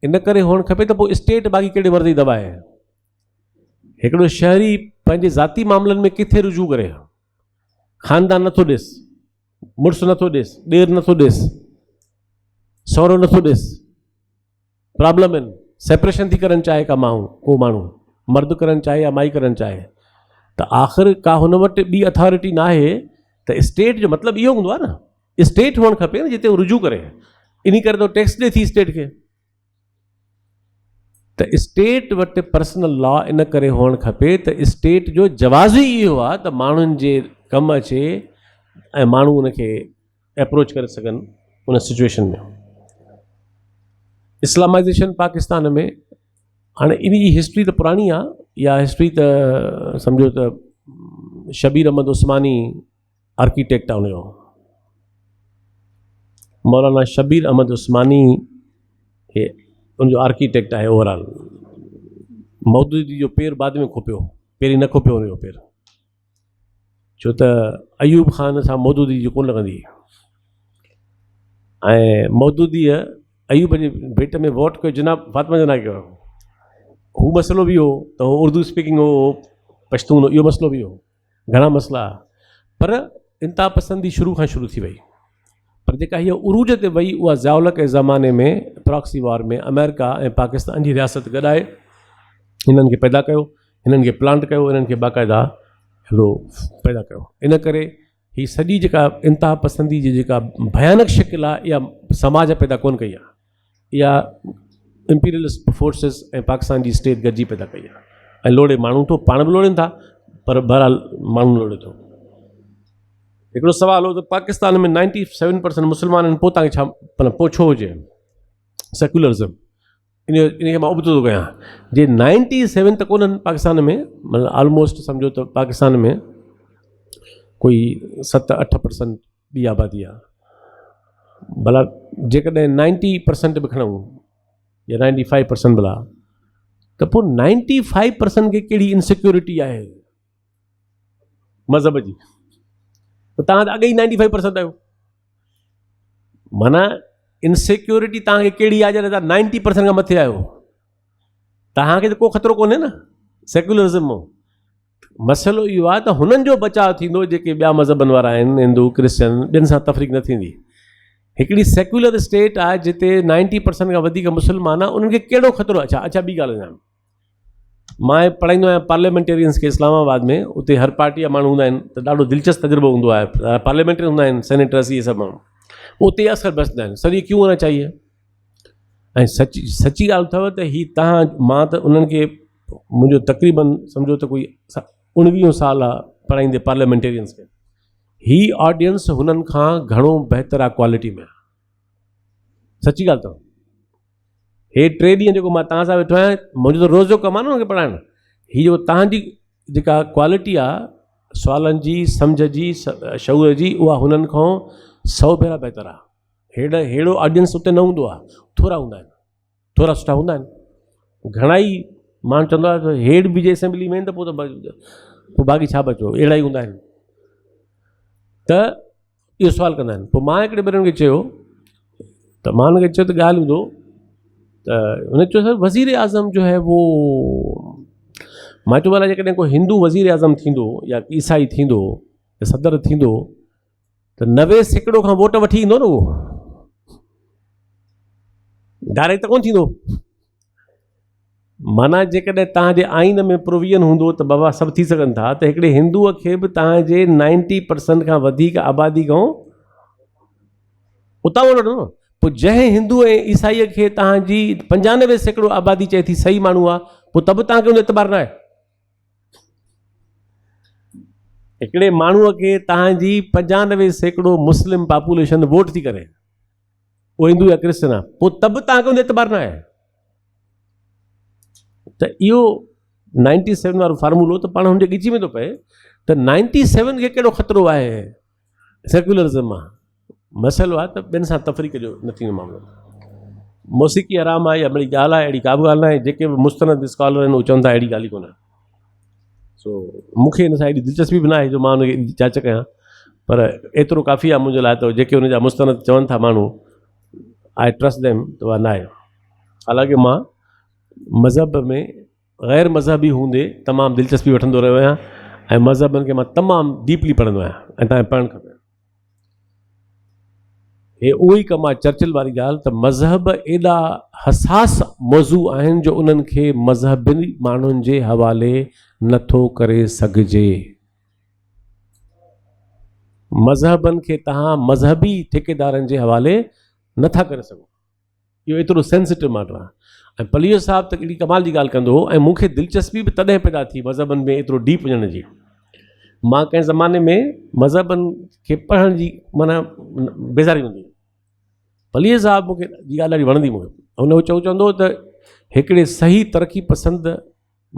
Speaker 1: ان ڪري هئڻ کپي ته پوء اسٽيٽ باقي ڪهڙي مرضي دٻائي. هڪڙو شهري پنهنجي ذاتي معاملن ۾ ڪٿي رجوع ڪري؟ خاندان نٿو ڏيس، مڙس نٿو ڏيس، ڏير نٿو ڏيس، سهرو نٿو ڏيس، پرابلم آهن، سيپريشن ٿي ڪرڻ چاهي ڪا ماڻهو، ڪو ماڻهو مرد ڪرڻ چاهي يا مائي ڪرڻ چاهي ته آخر ڪا هن وٽ ٻي اٿارٽي ناهي ته اسٽيٽ جو مطلب اهو هوندو آهي نه، اسٽيٽ هئڻ کپي نه جتي هو رجوع ڪري، انهي ڪري ته ٽيڪس ڏي ٿي اسٽيٽ کي. ته اسٽيٽ وٽ پرسنل لا ان ڪري هئڻ کپي ته اسٽيٽ جو جواز ئي اهو آهي ته ماڻهن جي ڪم اچي ۽ ماڻهو ان کي اپروچ ڪري سگهن ان سچويشن ۾ اسلامائزيشن پاڪستان ۾ هاڻي ان جي هسٽري ته پراڻي آهي يا هسٽري ته سمجهو ته شبير احمد عثماني آرڪيٽيڪٽ آهي ان جو. مولانا شبير احمد عثماني هي ان جو آرڪيٽيڪٽ آهي اوور آل. مودودي جو پير بعد ۾ کوپيو، پهرين نه کوپيو ان جو پير، ڇو ته ايوب خان سان مودودي جي ڪونه لڳندي ۽ مودوديء ايوب جي ڀيٽ ۾ ووٽ ڪيو جناب فاطمه جناح کي ڪيو. هو مسئلو به هو ته هو اردو اسپيڪنگ هو، پشتون هو، اهو مسئلو به هو. گهڻا مسئلا پر انتها پسندي شروع کان شروع ٿي وئي پر جيڪا هيء عروج تي وئي اها ضياء الحق جي زماني ۾ پراڪسي وار ۾ آمريڪا ۽ پاڪستان جي رياست گڏائي هنن کي پيدا ڪيو، هنن کي پلانٽ ڪيو، هنن کي باقاعده هڪڙو پيدا ڪيو. ان ڪري هي سڄي جيڪا انتها پسندي جي جيڪا ڀيانڪ شڪل آهي اها سماج پيدا ڪونه ڪئي آهي. اها امپيريلسٽ فورسز ۽ پاڪستان جي اسٽيٽ گڏجي پيدا ڪئي آهي ۽ لوڙي ماڻهو ٿو پاڻ به لوڙين ٿا پر بهرحال ماڻهو لوڙي ٿو. هڪڙو سوال هو ته پاڪستان ۾ نائنٽي سيون پرسنٽ مسلمان آهن پوء تان کي ڇا مطلب پوء ڇو هجي سيڪولرزم ان ان کي مان ابتو ٿو ڪيان جي نائنٽي سيون ته ڪونهن پاڪستان ۾ مطلب آلموسٽ سمجهو ته پاڪستان ۾ ڪوئي 7 8% ٻي آبادي آ ڀلا جيڪڏهن نائنٽي پرسنٽ به کڻون يا نائنٽي فائيو پرسنٽ ڀلا ته پوء نائنٽي فائيو پرسنٽ کي ڪهڙي انسيڪيورٽي آهي مذهب جي ته تان ته اڳ ئي نائنٽي فائيو پرسنٽ آهيو معنيٰ انسيڪيورٽي تان کي ڪهڙي آهي جڏهن تان نائنٽي پرسنٽ کان مٿي آهيو تان کي ته ڪو خطرو ڪونهي نه سيڪولرزم مان مسئلو اهو آهي ته هنن جو بچاء ٿيندو جيڪي ٻيا مذهبن وارا آهن، هندو، ڪرسچن، ٻين سان تفريق نه ٿيندي. هڪڙي سيڪيولر اسٽيٽ آهي جتي نائنٽي پرسنٽ کان وڌيڪ مسلمان آهن انهن کي ڪهڙو خطرو اڇا اڇا ٻي ڳالهه ٻڌايان مان پڙهائيندو آهيان پارليامينٽيرينس کي اسلام آباد ۾ اتي هر پارٽي جا ماڻهو هوندا آهن ته ڏاڍو دلچسپ تجربو هوندو آهي پارليامينٽرين هوندا آهن سينيٽرس اهي سڀ ماڻهو اتي اڪثر بحث ٿيندا آهن سر يي ڪيون هونا چاهيي ۽ سچي سچي ڳالهه اٿو ته هي تهان مان ته انهن کي منهنجو تقريبن سمجهو ته ڪوئي اڻويهون سال آهي پڙهائيندي پارليامينٽيرينس کي هي آڊينس هنن کان گهڻو بهتر آهي ڪوالٽي ۾ سچي ڳالهه اٿو هي ٽي ڏينهن جيڪو مان تهان سان ويٺو آهيان منهنجو ته روز جو ڪم آهي نه هن کي پڙهائڻ هي جيڪو تهان جي جيڪا ڪوالٽي آهي سوالن جي سمجهه جي شعور جي اها هنن کان سؤ ڀيرا بهتر آهي هيڙ هيڙو آڊينس اتي نه هوندو آهي ٿورا هوندا آهن ٿورا سٺا هوندا آهن گهڻا ئي ماڻهو چوندو آهي ته هيڙ به جي اسيمبلي ۾ آهن ته پوء ته پوء باقي ڇا بچو اهڙا ئي هوندا آهن ته اهو سوال ڪندا آهن پوء مان هڪڙي ٻن کي چيو ته مان هن کي چيو ته ڳالهه ٻڌو ته هن چيو سر وزير اعظم جو هي وو مان چيو ڀلا جيڪڏهن ڪو هندو وزير اعظم ٿيندو يا عيسائي ٿيندو يا صدر ٿيندو ته 90% کان ووٽ وٺي ايندو نه اهو ڊائريڪٽ ته ڪونه ٿيندو معنيٰ جيڪڏهن توهان جي آئين ۾ پروويزن هوندو ته بابا سڀ ٿي سگهن ٿا ته هڪڙي هندوء کي به توهان جي نائنٽي پرسنٽ کان وڌيڪ آبادي کان اتان ووٽ وٺندو پوء جنهن هندو ۽ عيسائيء کي توهان جي 95% آبادي چئي ٿي صحيح ماڻهو آهي پوء ته به توهان کي ان جو اعتبار نه آهي هڪڙي ماڻهوء کي توهان جي 95% مسلم پاپوليشن ووٽ ٿي ڪري، اهو هندو يا ڪرسچن آهي، پوء ته به توهان کي ان تي اعتبار نه آهي. ته اهو نائنٽي سيون وارو فارمولو ته پاڻ هن جي ڳچي ۾ ٿو پئي ته نائنٽي سيون کي ڪهڙو خطرو آهي سيڪولرزم مان. مسئلو آهي ته ٻين سان تفريق جو نه ٿيندو معاملو. موسيقي حرام آهي يا مڙئي ڳالهه آهي اهڙي ڪا به ڳالهه نه آهي جيڪي به مستند اسڪالر آهن اهي چون ٿا اهڙي ڳالهه ئي ڪونه سو مون کي هن سان ايڏي دلچسپي به نه آهي جو مان هن کي جاچ ڪيان پر ايترو ڪافي آهي منهنجي لاء ته جيڪي هن جا مستند چون ٿا ماڻهو I trust them ته اها نه آهي حالانڪه مان مذهب ۾ غير مذهبي هوندي تمام دلچسپي وٺندو رهيو آهيان ۽ مذهبن کي مان تمام ڊيپلي پڙهندو آهيان ۽ تنهن پڙهڻ کپي هي اهو ئي ڪم آهي چرچل واري ڳالهه ته مذهب ايڏا حساس موضوع آهن جو انهن کي مذهبي ماڻهن جي حوالي نٿو ڪري سگهجي. مذهبن کي توهان مذهبي ٺيڪيدارن جي حوالي نٿا ڪري سگهو. اهو ايترو سينسيٽو ميٽر آهي ۽ پليجو صاحب ته اهڙي ڪمال جي ڳالهه ڪندو هو ۽ مون کي دلچسپي به تڏهن پيدا ٿي مذهبن ۾ ايترو ڊيپ وڃڻ جي مان ڪنهن زماني ۾ مذهبن کي پڙهڻ جي معنيٰ بيزاري هوندي هئي پليجو صاحب مون کي جي ڳالهه ڏاڍي وڻندي مون کي هن هو چوندو هو ته هڪڙي صحيح ترقي پسند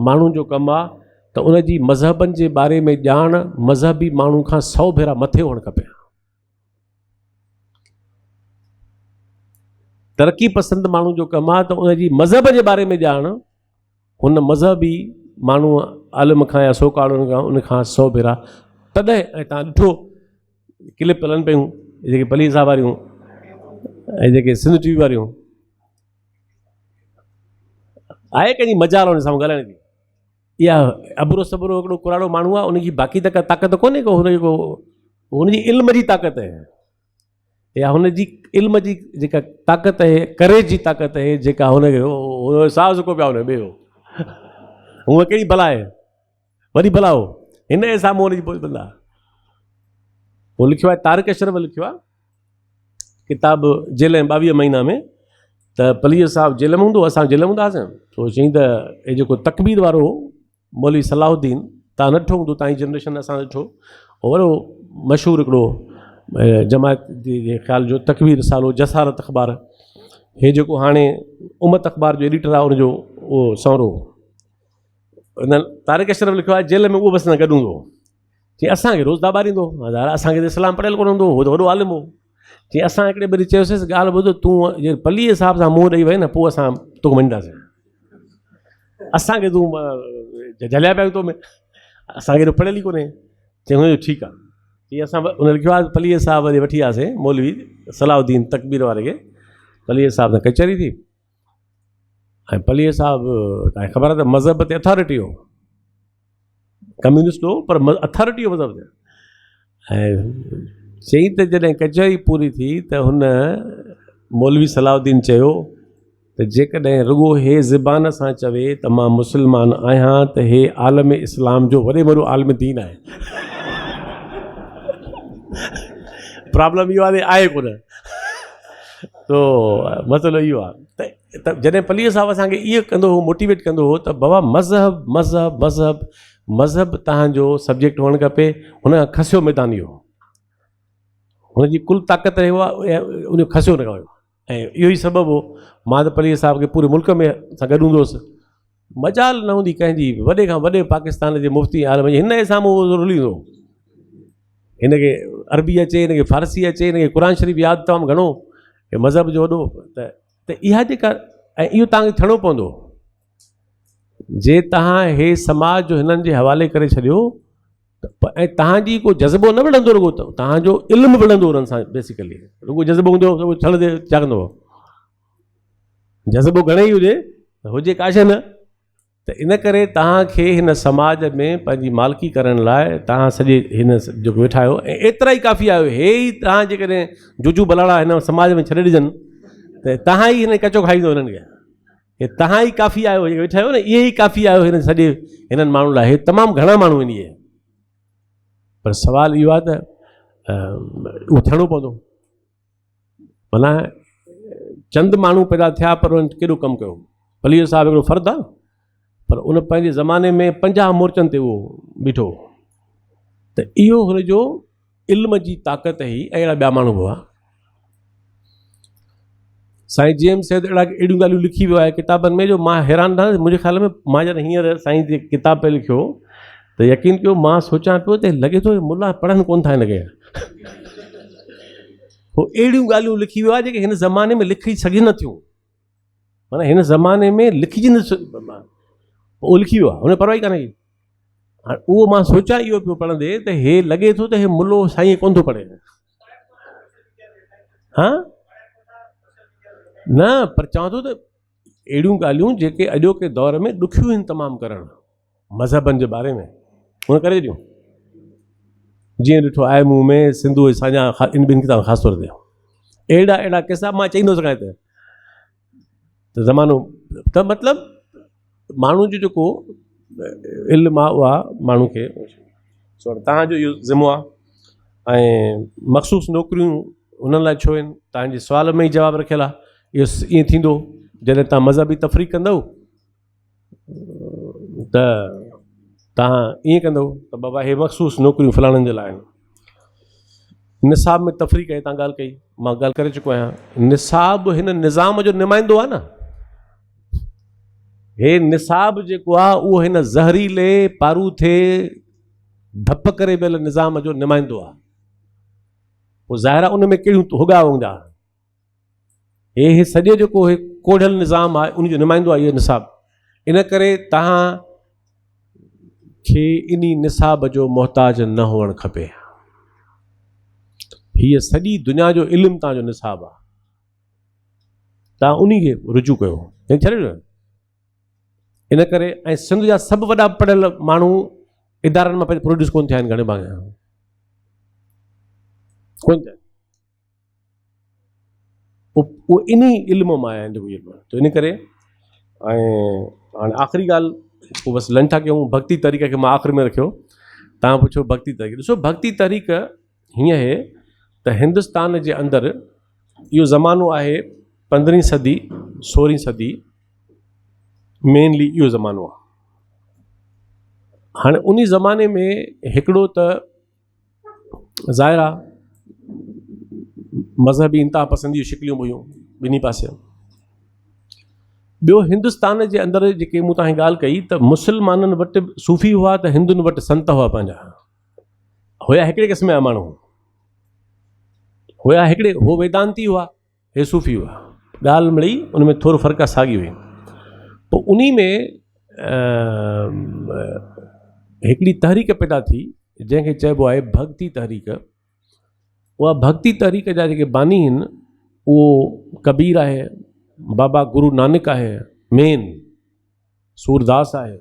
Speaker 1: ماڻهو جو ڪم آهي ته ان جي مذهبن جي باري ۾ ڄاڻ مذهبي ماڻهو کان سؤ ڀيرا مٿي هئڻ کپي. ترقي پسند ماڻهو جو ڪم آهي ته ان جي مذهب جي باري ۾ ڄاڻ هن مذهبي ماڻهو عالم کان يا سوڪاڙن کان ان کان سو ڀيرا تڏهن ۽ تان ڏٺو ڪلپ هلن پيون جيڪي پلي صاحب واريون ۽ جيڪي سنڌ ٽي وي واريون آهي ڪنهن جي مجال هن سان ڳالهائڻ جي. اها ابرو سبرو هڪڙو ڪراڙو ماڻهو آهي ان جي باقي ته ڪا طاقت ڪونهي ڪو هن جو هن جي علم جي طاقت آهي يا هن جي علم جي جيڪا طاقت آهي ڪريج جي طاقت آهي جيڪا هن کي ساهه سڪو پيا هن ٻيو هونء ڪهڙي بلا آهي وڏي بلا هو هن جي سامهون هن جي بلا هو لکيو آهي طارق اشرف لکيو آهي ڪتاب جيل ۽ 22 مهينا ۾ ته پليجو صاحب جيل ۾ هوندو اسان جيل ۾ هوندا هئاسين تو چيائين ته هي جيڪو تڪبير وارو هو مولوي صلاح الدين تان نه ڏٺو هوندو تان جي جنريشن اسان ڏٺو هو وڏو مشهور هڪڙو جماعت جي خيال جو تڪبير رسالو جسارت اخبار هي جيڪو هاڻي امت اخبار جو ايڊيٽر آهي ان جو اهو سهرو هن طارق اشرف لکيو آهي جيل ۾ اهو بس نه گڏ هوندو هو چي اسان کي روز داٻاريندو هو. ظاهر آهي اسان کي ته اسلام پڙهيل ڪونه هوندو هو، هو ته وڏو عالم هو. چي اسان هڪڙي ڀيري چيوسينس ڳالهه ٻڌ تون جي پليء صاحب سان منهن ڏئي وئين نه پوء اسان توکي مڃينداسين. اسان کي تون جهليا پيا آهيون تو ۾ اسان کي ايڏو پڙهيل ئي ڪونهي. چي هن چيو ٺيڪ آهي. چي اسان هن لکيو آهي پليء صاحب وري وٺي آياسين مولوي صلاح الدين تڪبير واري کي. پليء صاحب سان ڪچهري ٿي ۽ پليء صاحب تان کي خبر آهي ته مذهب تي اٿارٽي هو. ڪميونسٽ هو پر اٿارٽي هو مذهب تي ۽ چيائين ته جڏهن ڪچهري پوري ٿي ته هن مولوي صلاح الدين چيو ته جيڪڏهن رڳو هي زبان سان چوي ته مان مسلمان آهيان ته هي عالم اسلام جو وڏي ۾ وڏو عالم دين آهي. پرابلم اهو آهي آهي ڪونه تو مسئلو اهو آهي ته ته جڏهن پليجو صاحب اسان کي اهو ڪندو هو موٽيويٽ ڪندو هو ته بابا مذهب مذهب مذهب مذهب تهان جو سبجيڪٽ هئڻ کپي هن کان کسيو ميدان اهو هن جي ڪل طاقت اهو آهي ان کسيو هن کان ويو ۽ اهو ئي سبب هو مان ته پليجي صاحب کي پوري ملڪ ۾ سان گڏ هوندو هوس مجال نه هوندي ڪنهن جي وڏي کان وڏي پاڪستان جي مفتي عالم جي هن جي سامهون رلي ويندو هن کي عربي اچي هن کي فارسي اچي هن کي قرآن شريف ياد تمام گهڻو مذهب جو وڏو ته ته اها جيڪا ۽ اهو توهان کي ٿيڻو پوندو جي توهان هي سماج جو هنن جي حوالي ڪري ڇڏيو ته ۽ توهان جي ڪو جذبو نه وڙهندو رڳو ته توهان جو علم وڙهندو انهن سان بيسيڪلي رڳو جذبو هوندو ته ڇڙ تي جاڳندو جذبو گهڻي ئي هجي هجي ڪا شيء نه ته ان ڪري توهان کي هن سماج ۾ پنهنجي مالڪي ڪرڻ لاء توهان سڄي هن جيڪو ويٺا آهيو ۽ ايترا ئي ڪافي آهيو هي ئي توهان جيڪڏهن جوجو بلاڙا هن سماج ۾ ڇڏي ڏجن ته توهان ئي هن ڪچو کائيندو هنن کي هي توهان ئي ڪافي آهيو جيڪي ويٺا آهيو نه اهي ئي ڪافي آهيو هن سڄي هنن ماڻهن لاء هي تمام گهڻا ماڻهو آهن اهي پر سوال اهو آهي ته اهو ٿيڻو پوندو معنيٰ چند ماڻهو پيدا ٿيا پر انهن ڪيڏو ڪم ڪيو. پليجو صاحب هڪڙو فرد آ پر ان پنهنجي زماني ۾ 50 مورچن تي اهو بيٺو هو ته اهو هن جو علم جي طاقت هئي ۽ اهڙا ٻيا ماڻهو به هئا. سائين جي ايم سيد اهڙا اهڙيون ڳالهيون لکي ويو آهي ڪتابن ۾ جو مان حيران ٿا منهنجي خيال ۾ مان جڏهن هينئر سائين جي ڪتاب پئي لکيو ته يقين ڪيو مان سوچان پيو ته لڳي ٿو ملا پڙهن ڪونه ٿا هن کي هو اهڙيون ڳالهيون لکي ويو آهي جيڪي هن زماني ۾ لکي سگهجن نٿيون معنيٰ هن زماني ۾ لکجي نه اهو لکي ويو آهي هن پرواهه ئي ڪانه ڪئي هاڻي اهو مان سوچان اهو پيو پڙهندي ته هي لڳي ٿو ته هي ملو سائين ڪونه ٿو پڙهي ها نه پر چوان ٿو ته اهڙيون ڳالهيون جيڪي اڄوڪي دور ۾ ڏکيون آهن تمام ڪرڻ مذهبن جي باري ۾ هن ڪري ڇڏيون جيئن ڏٺو آهي مون ۾ سنڌو ۽ ساڃاهه ان ٻن ڪتابن خاص طور تي اهڙا اهڙا قصا مان چئي نٿو سگهان هتي ته زمانو ته مطلب ماڻهو جو جيڪو علم آهي اها ماڻهو کي سو تهان جو اهو ذمو آهي ۽ مخصوص نوڪريون انهن لاء ڇو آهن تهان جي سوال ۾ ئي جواب رکيل آهي اهو ائين ٿيندو جڏهن تهان مذهبي تفريق ڪندو ته تهان ائين ڪندو ته بابا هي مخصوص نوڪريون فلاڻن جي لاء آهن نصاب ۾ تفريق جي تان ڳالهه ڪئي مان ڳالهه ڪري چڪو آهيان نصاب هن نظام جو نمائندو آهي نه هي نصاب جيڪو آهي اهو هن زهريلي پاروٿي ڌپ ڪري ويل نظام جو نمائندو آهي پوء ظاهر آهي ان ۾ ڪهڙيون هڳاء هوندا. هي هي سڄو جيڪو هي ڪوڙهيل نظام آهي ان جو نمائندو آهي اهو نصاب. ان ڪري توهان کي انهي نصاب جو محتاج نه هئڻ کپي. هيء سڄي دنيا جو علم توهان جو نصاب آهي. توهان انهي کي رجوع ڪيو. هي ڇڏي ڏيو. ان ڪري ۽ سنڌ جا سڀ وڏا پڙهيل ماڻهو ادارن مان پروڊيوس ڪونه ٿيا آهن گهڻي ڀاڱي ڪونه ٿيا. اهو انهي علم مان آيا آهن جيڪو علم ته ان ڪري ۽ هاڻي آخري ڳالهه پوء بس لنچ ٿا ڪيون ڀڳتي تحريڪ کي مان آخر ۾ رکيو تان پڇو ڀڳتي تحريڪ ڏسو ڀڳتي تحريڪ هيئن آهي ته هندستان جي اندر اهو زمانو آهي پندرهين صدي سورهين صدي مينلي اهو زمانو آهي هاڻي ان زماني ۾ هڪڙو ته ظاهر آ مذهبي انتها پسندي جون شڪليون به هيون ٻنهي پاسي ٻيو هندستان جي اندر جيڪي مون تان ڳالهه ڪئي ته مسلمانن وٽ صوفي هئا ته هندن وٽ سنت هئا پنهنجا هيا هڪڙي قسم جا ماڻهو هيا هڪڙي هو ويدانتي هئا هي صوفي هئا. ڳالهه مڙئي ان ۾ ٿورو فرق آهي ساڳي هئي. پوء انهي ۾ هڪڙي تحريڪ پيدا ٿي جنهن کي چئبو آهي ڀڳتي تحريڪ. اها ڀڳتي تحريڪ جا جيڪي باني آهن اهو ڪبير آهي، بابا گرو نانڪ آهي، مين سورداس آهي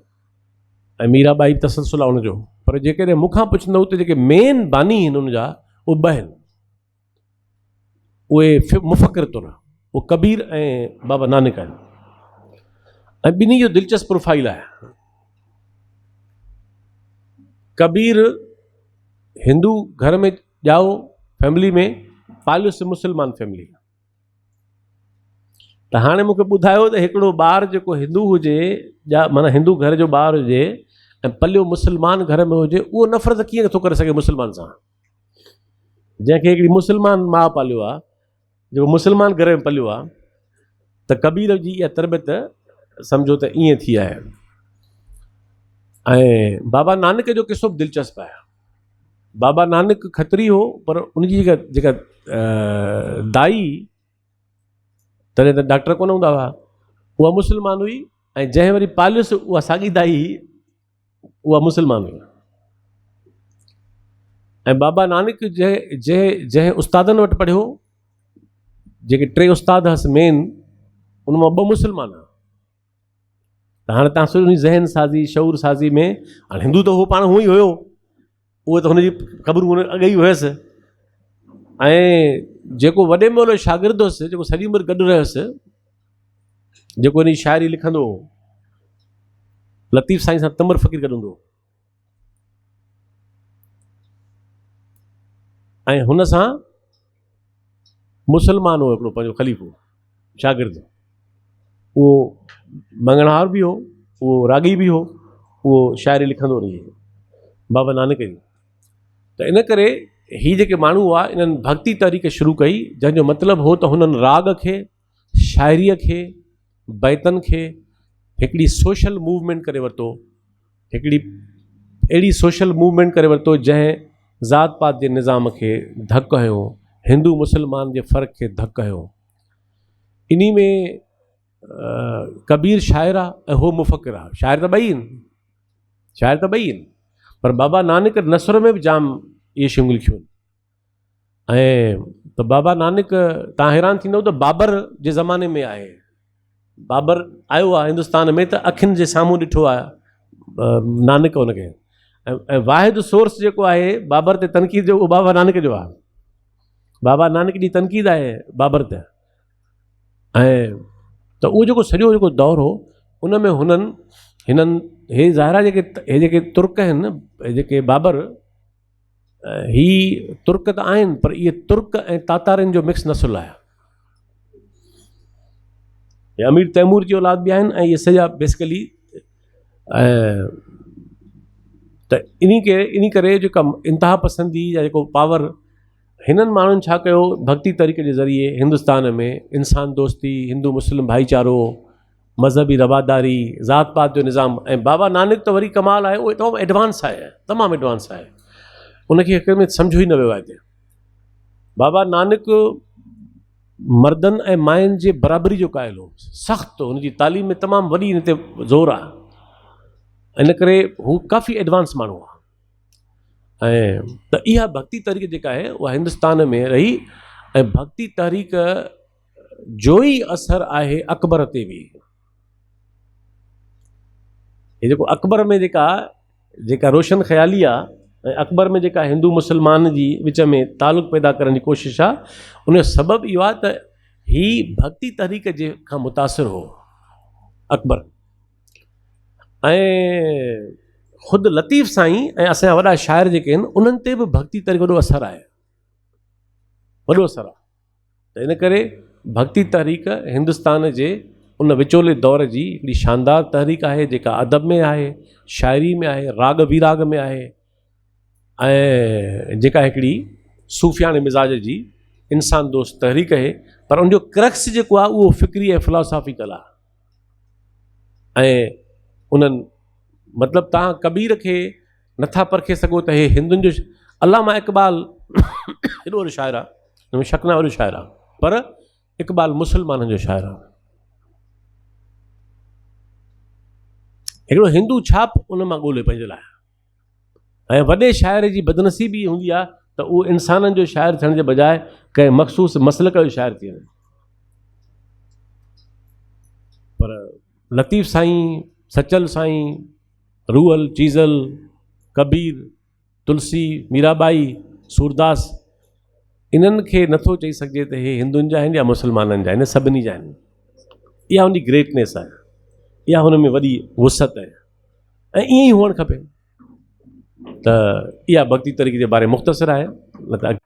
Speaker 1: ۽ ميرا ٻائي به تسلسل آهي ان جو. پر جيڪڏهن مون کان پڇندؤ ته جيڪي مين باني آهن ان جا اهي ٻه آهن. اهي مفڪر طور اهي ڪبير ۽ بابا نانڪ آهن ۽ ٻنهي جو دلچسپ پروفائل آهي. ڪبير هندو گهر ۾ ڄائو فيملي ۾ پاليس مسلمان فيملي ته هاڻي مونکي ٻڌايو ته هڪڙو ٻار جيڪو هندو هجي يا معنيٰ هندو گهر جو ٻار هجي ۽ پليو مسلمان گهر ۾ هجي اهو نفرت ڪيئن نٿو ڪري سگهي مسلمان سان؟ جنهن کي هڪڙي مسلمان ماء پاليو آ، جيڪو مسلمان گهر ۾ پليو آ، ته ڪبير جي اها تربيت سمجهو ته ائين ٿي آهي. ۽ بابا نانڪ جو قصو به دلچسپ آهي. بابا نانڪ کتري هو پر ان جي جيڪا جيڪا دائي تڏهن ته ڊاڪٽر ڪونه هوندا هئا، اها مسلمان هئي ۽ جنهن وري پاليس اها ساڳي دائي هئي. اها مسلمان هئي ۽ بابا نانڪ جنهن جنهن جنهن استادن وٽ پڙهيو جيڪي ٽي استاد هئس مين ان مان ٻه مسلمان هئا ته هاڻي تان سوچو ذهن سازي شعور سازي ۾ هاڻي هندو ته هو پاڻ هونئن ئي هيو اهو ته هن جي خبر اڳي ئي هيس ۽ جيڪو وڏي ۾ وڏو شاگرد هوس جيڪو سڄي عمر گڏ رهيس جيڪو ان جي شاعري لکندو هو لطيف سائين سان تمر فقير گڏ هوندو هو ۽ هن سان مسلمان هو هڪڙو پنهنجو خليفو شاگرد اهو مڱڻهار به هو اهو راڳي به هو اهو شاعري لکندو رهي بابا نانڪ جي ته ان ڪري هي جيڪي ماڻهو هئا انهن ڀڳتي تحريڪ شروع ڪئي جنهن جو مطلب هو ته هنن راڳ کي شاعريء کي، بيتن کي هڪڙي سوشل موومينٽ ڪري ورتو، هڪڙي اهڙي سوشل موومينٽ ڪري ورتو جنهن ذات پات جي نظام کي ڌڪ هنيو، هندو مسلمان جي فرق کي ڌڪ هنيو. انهي ۾ ڪبير شاعر آ ۽ هو مفڪر آ، شاعر ته ٻئي آهن، شاعر ته ٻئي آهن پر بابا نانڪ نثر ۾ به جام اهي شيون لکيون آهن. ۽ ته بابا نانڪ تان حيران ٿيندو ته بابر جي زماني ۾ آهي بابر آيو آهي هندستان ۾ ته اکين جي سامهون ڏٺو آهي نانڪ هن کي ۽ واحد سورس جيڪو آهي بابر تي تنقيد جو اهو بابا نانڪ جو آهي بابا نانڪ جي تنقيد آهي بابر تي ۽ ته اهو جيڪو سڄو جيڪو دور هو ان ۾ هنن هنن هي ظاهر آهي جيڪي هي جيڪي ترڪ آهن جيڪي بابر هي ترڪ ته آهن پر اهي ترڪ ۽ تاتارين جو مڪس نسل آهي. هي امير تيمور جي اولاد به آهن ۽ اهي سڄا بيسڪلي ته انهي کي انهي ڪري جيڪا انتها پسندي يا جيڪو پاور هنن ماڻهن ڇا ڪيو ڀڳتي طريقي جي ذريعي هندستان ۾ انسان دوستي هندو مسلم ڀائيچارو مذهبي رواداري، ذات پات جو نظام ۽ بابا نانڪ ته وري ڪمال آهي اهو تمام ايڊوانس آهي تمام ايڊوانس آهي ان کي حقيقت ۾ سمجهيو ئي نه ويو آهي هتي بابا نانڪ مردن ۽ ماين جي برابري جو قائل هو. سخت هن جي تعليم ۾ تمام وڏي هن تي زور آهي. ان ڪري هو ڪافي ايڊوانس ماڻهو آهي. ۽ ته اها ڀڳتي تحريڪ جيڪا آهي اها هندستان ۾ رهي ۽ ڀڳتي تحريڪ جو ئي اثر آهي اڪبر تي به. هي جيڪو اڪبر ۾ جيڪا جيڪا روشن خيالي آ ۽ اڪبر ۾ جيڪا هندو مسلمان جي وچ ۾ تعلق پيدا ڪرڻ جي ڪوشش آ ان جو سبب اهو آ ته هي ڀڳتي تحريڪ جي کان متاثر هو اڪبر ۽ خود لطيف سائين ۽ اسان جا وڏا شاعر جيڪي آهن انهن تي به ڀڳتي تحريڪ وڏو اثر آهي وڏو اثر آ ته ان ڪري ڀڳتي تحريڪ هندستان جي ان وچولي دور جي هڪڙي شاندار تحريڪ آهي جيڪا ادب ۾ آهي، شاعري ۾ آهي، راڳ ويراڳ ۾ آهي ۽ جيڪا هڪڙي صوفياڻي مزاج جي انسان دوست تحريڪ آهي پر ان جو ڪرڪس جيڪو آهي اهو فڪري ۽ فلاسافيڪل آهي ۽ انهن مطلب تان ڪبير کي نٿا پرکي سگهو ته هي هندن جو علامه اقبال هيڏو وڏو شاعر آهي ان ۾ شڪ نه وڏو شاعر آهي پر اقبال مسلمانن جو شاعر آهي هڪڙو هندو ڇاپ ان مان ڳولي پنهنجي لاء ۽ وڏي شاعر جي بدنصيبي هوندي آهي ته اهو انسانن جو شاعر ٿيڻ جي بجاء ڪنهن مخصوص مسلڪ جو شاعر ٿي وڃي پر لطيف سائين سچل سائين روحل، چيزل، ڪبير، تلسي، ميرا ٻائي، سورداس انهن کي نٿو چئي سگهجي ته هي هندن جا آهن يا مسلمانن جا آهن سڀني جا آهن. اها هن جي گريٽنيس آهي. اها هن ۾ وڏي وسعت آهي ۽ ائين ئي هئڻ کپي. ته اها ڀڳتي طريقي جي باري مختصر آهي نه ته اڳتي.